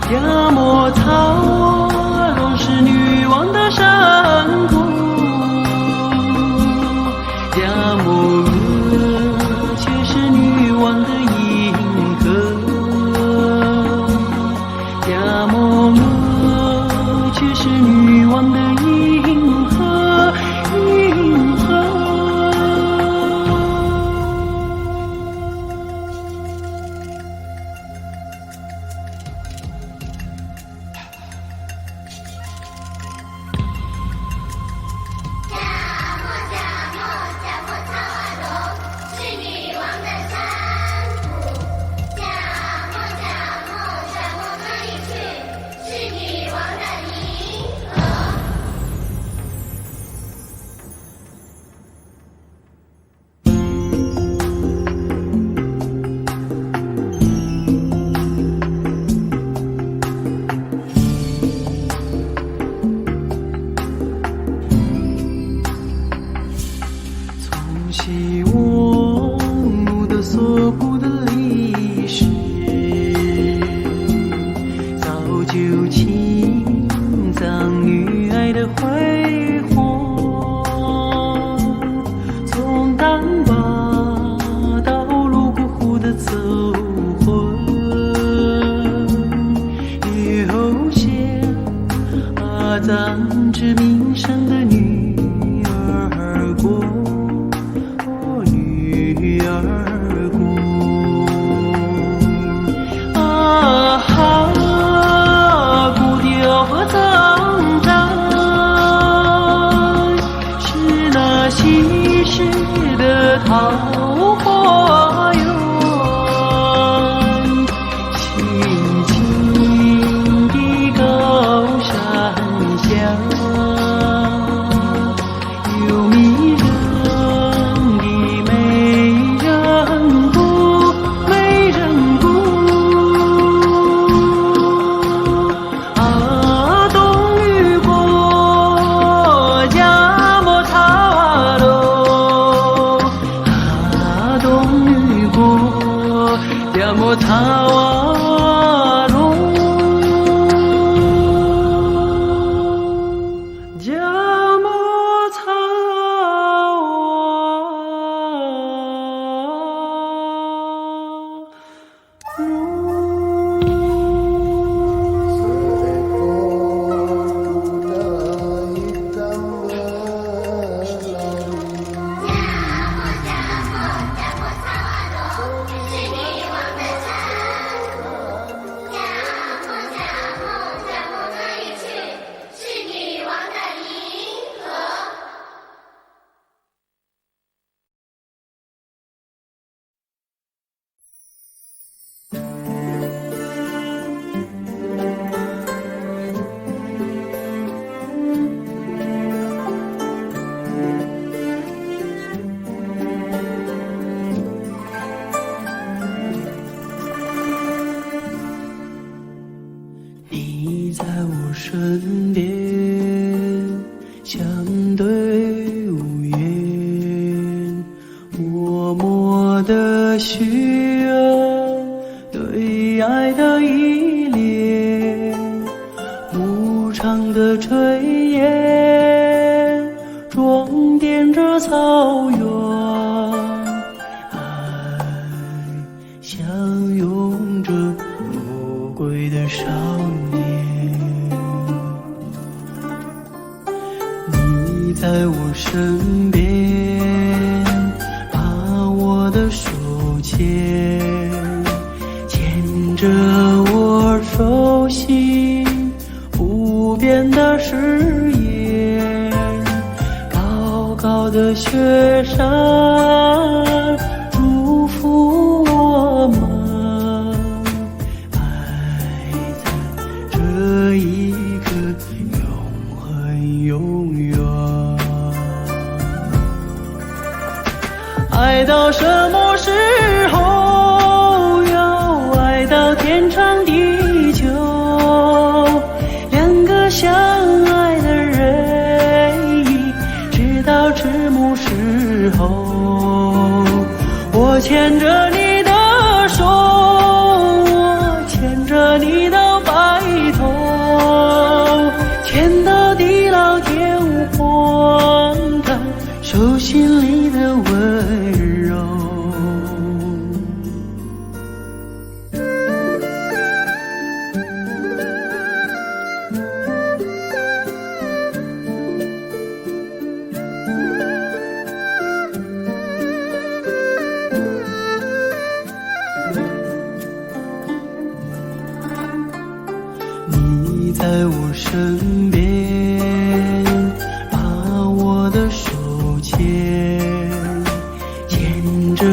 迦莫草瓦龍是女王的山谷，迦莫峨卻是女王的銀河，迦莫峨卻是女王的銀河，銀河。迦莫迦莫迦莫草瓦龍是女王的山谷，迦莫迦莫迦莫可以去是女王的銀河。從西王母的索古的歷史，造就青藏女愛的輝煌。稀世的桃花源，清清的高山下，有迷人的美人谷，美人谷。啊，东雨过，加莫塔瓦罗，啊，东雨过，加莫塔瓦罗，加莫塔瓦罗。 Seekor kuda hitam berlari. 是女王的山谷，加莫加莫加莫哪里去？是女王的银河。你在我身邊，相對無言，默默的許願，對愛的依戀，牧場的炊煙，裝點着草原，愛相擁着不歸的少年。你在我身邊，把我的手牽，牽着我手心無邊的誓言，高高的雪山祝福我們，愛在這一刻永恆永遠。愛到什麼時候？要愛到天長地久，兩個相愛的人，直到遲暮時候。我牽着你的手，我牽着你到白頭，牽到地老天荒，感受心裡的溫柔。你在我身邊，把我的手牽，牽着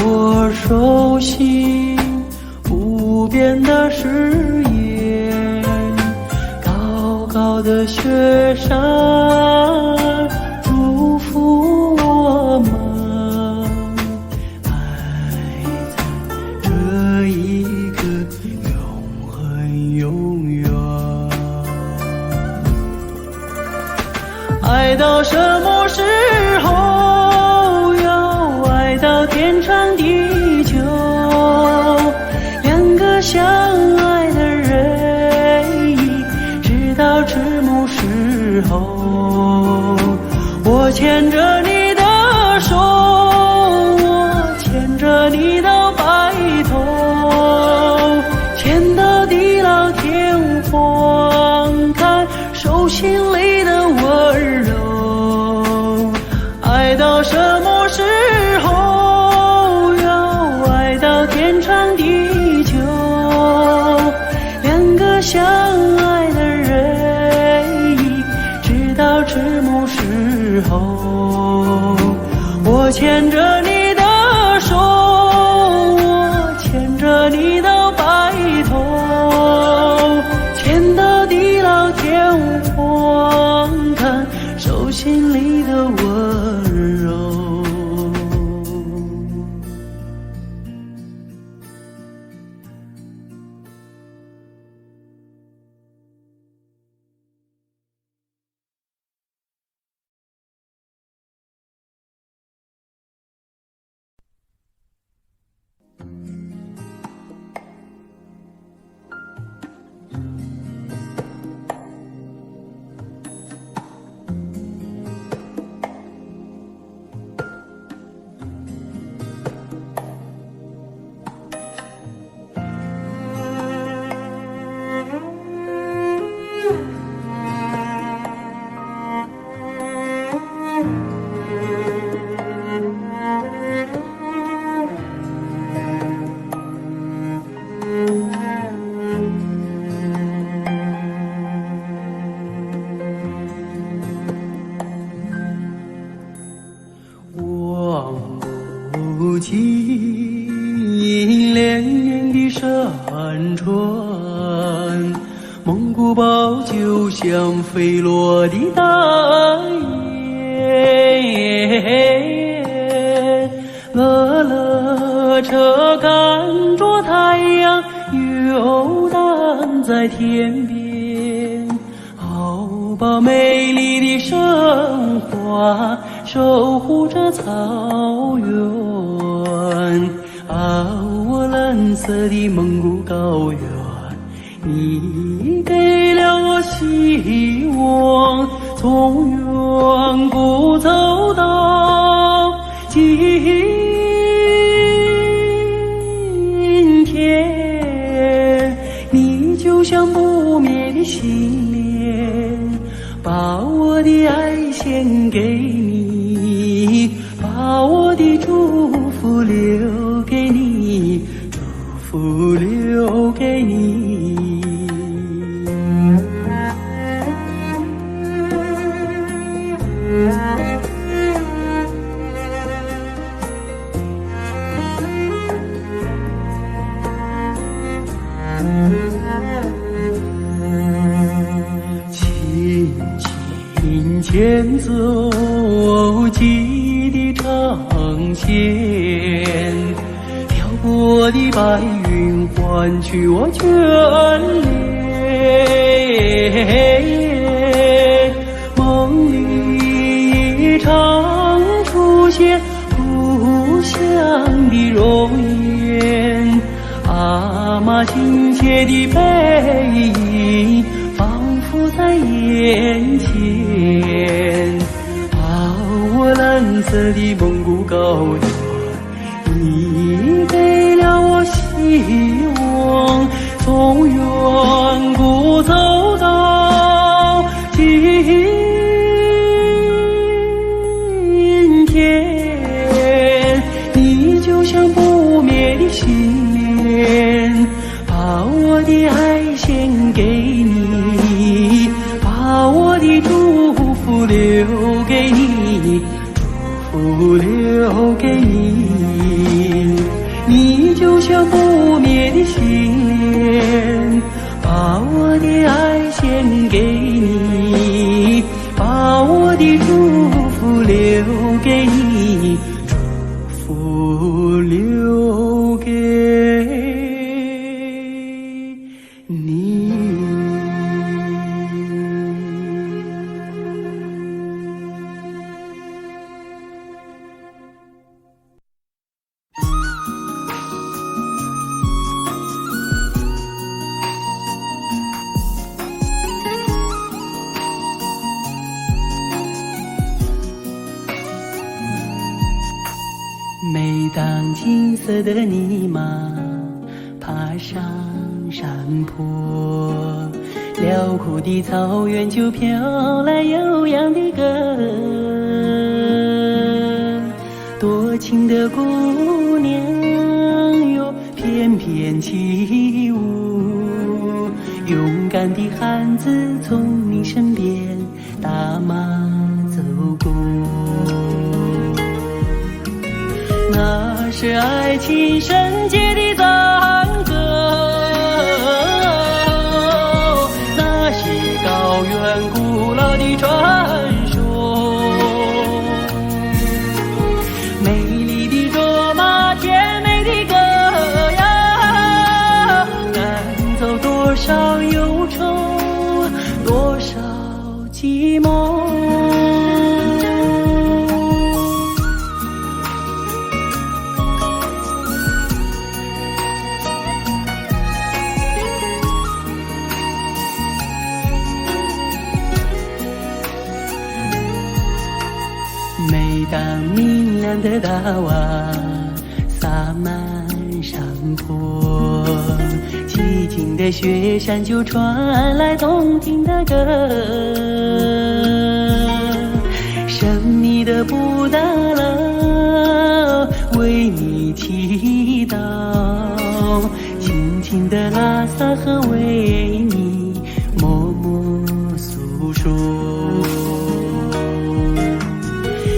我手心無邊的誓言，高高的雪山祝福我們，愛在這一刻永恆永遠。愛到什麼時候？要愛到天長地久，兩個相愛的人，直到遲暮時候。我牽着你的手，我牽着你到白頭，牽到地老天荒，看手心裡的溫柔。望不尽连绵的山川，蒙古包就像飛落的大雁，勒勒車趕著太陽遊蕩在天邊，好把美麗的神話守護著草原。啊，我藍色的蒙古高原，你給了我希望，從遠古走到今天，你就像不滅的心蓮，把我的愛獻給你，把我的祝福留給你，祝福留給你。輕輕牽走記憶的長線，飄過的白雲換取我眷戀。夢裡常出現故鄉的容顏，阿媽親切的背影彷彿在眼前。啊，我藍色的蒙古高原，你給了我希望，從遠古走到今天，你就像不滅的心蓮，把我的愛獻給你，把我的祝福留給你，祝福留給你。你就像不滅的心蓮，把我的愛獻給你，把我的祝福留給你，祝福留給你。每當金色的泥馬爬上山坡，遼闊的草原就飄來悠揚的歌。多情的姑娘喲，翩翩起舞，勇敢的漢子從你身邊打馬走過。那是愛情聖潔的讚歌，那是高原古老的傳說。美麗的卓瑪，甜美的歌呀，趕走多少憂愁，多少寂寞。每當明亮的達瓦灑滿山坡，寂靜的雪山就傳來動聽的歌。神秘的布達拉為你祈禱，靜靜的拉薩河為你默默訴說。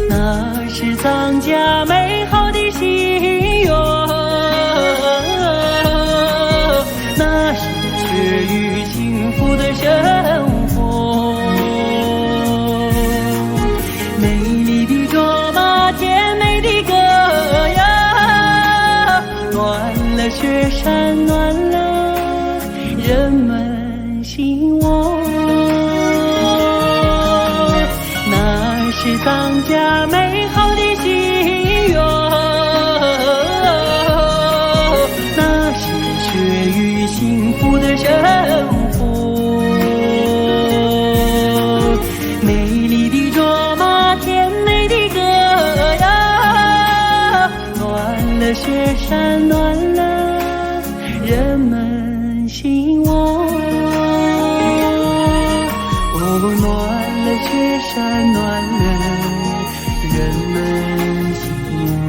那是藏家美好的心願，那是雪域幸福的生活。美麗的卓瑪，甜美的歌呀，暖了雪山，暖了人們心窩。那是藏家美好的心願，那是雪域幸福的生活。美麗的卓瑪，甜美的歌呀，暖了雪山，暖了人們心窩。哦，暖了雪山，暖了人們心窩。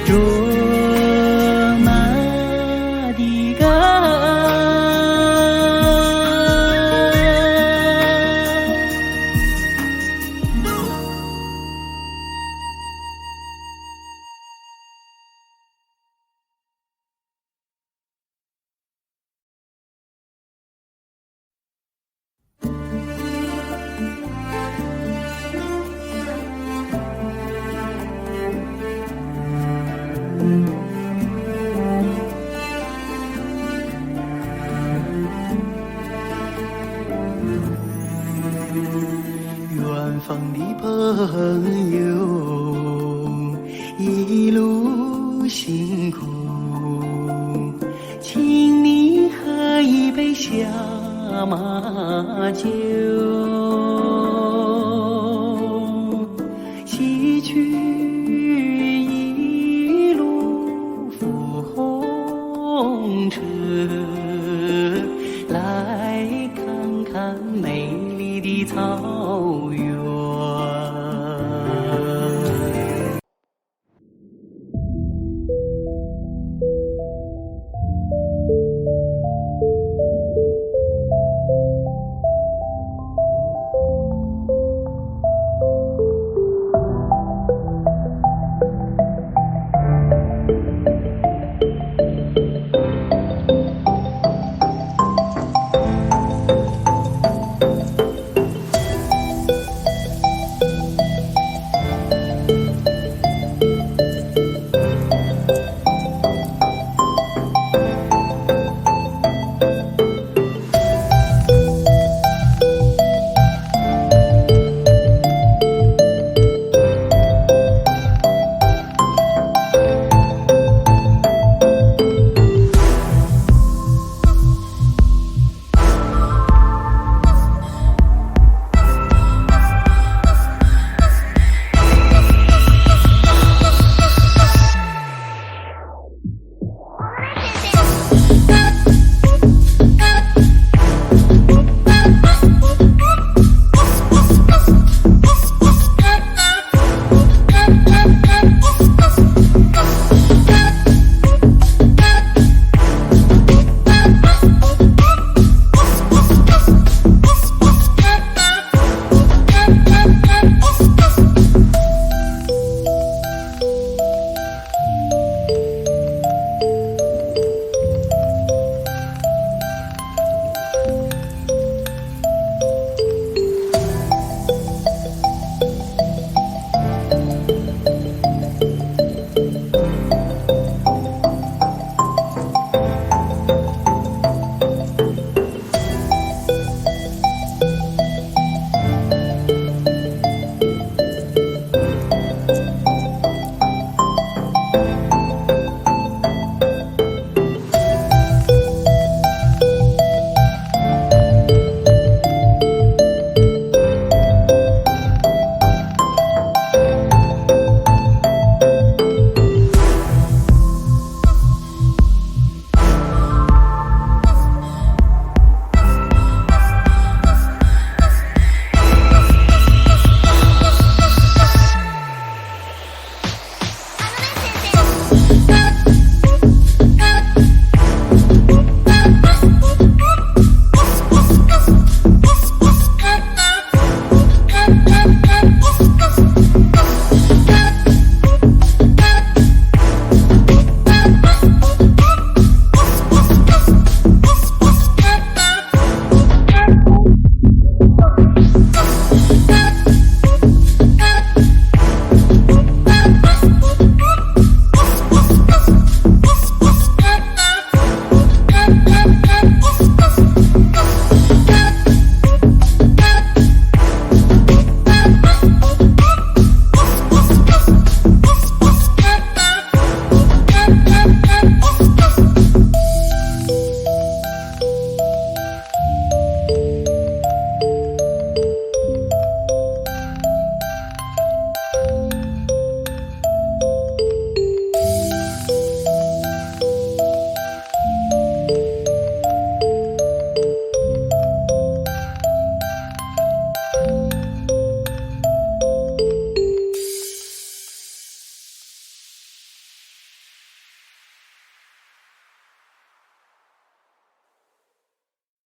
卓瑪的歌。遠方的朋友，一路辛苦，請你喝一杯下馬酒，洗去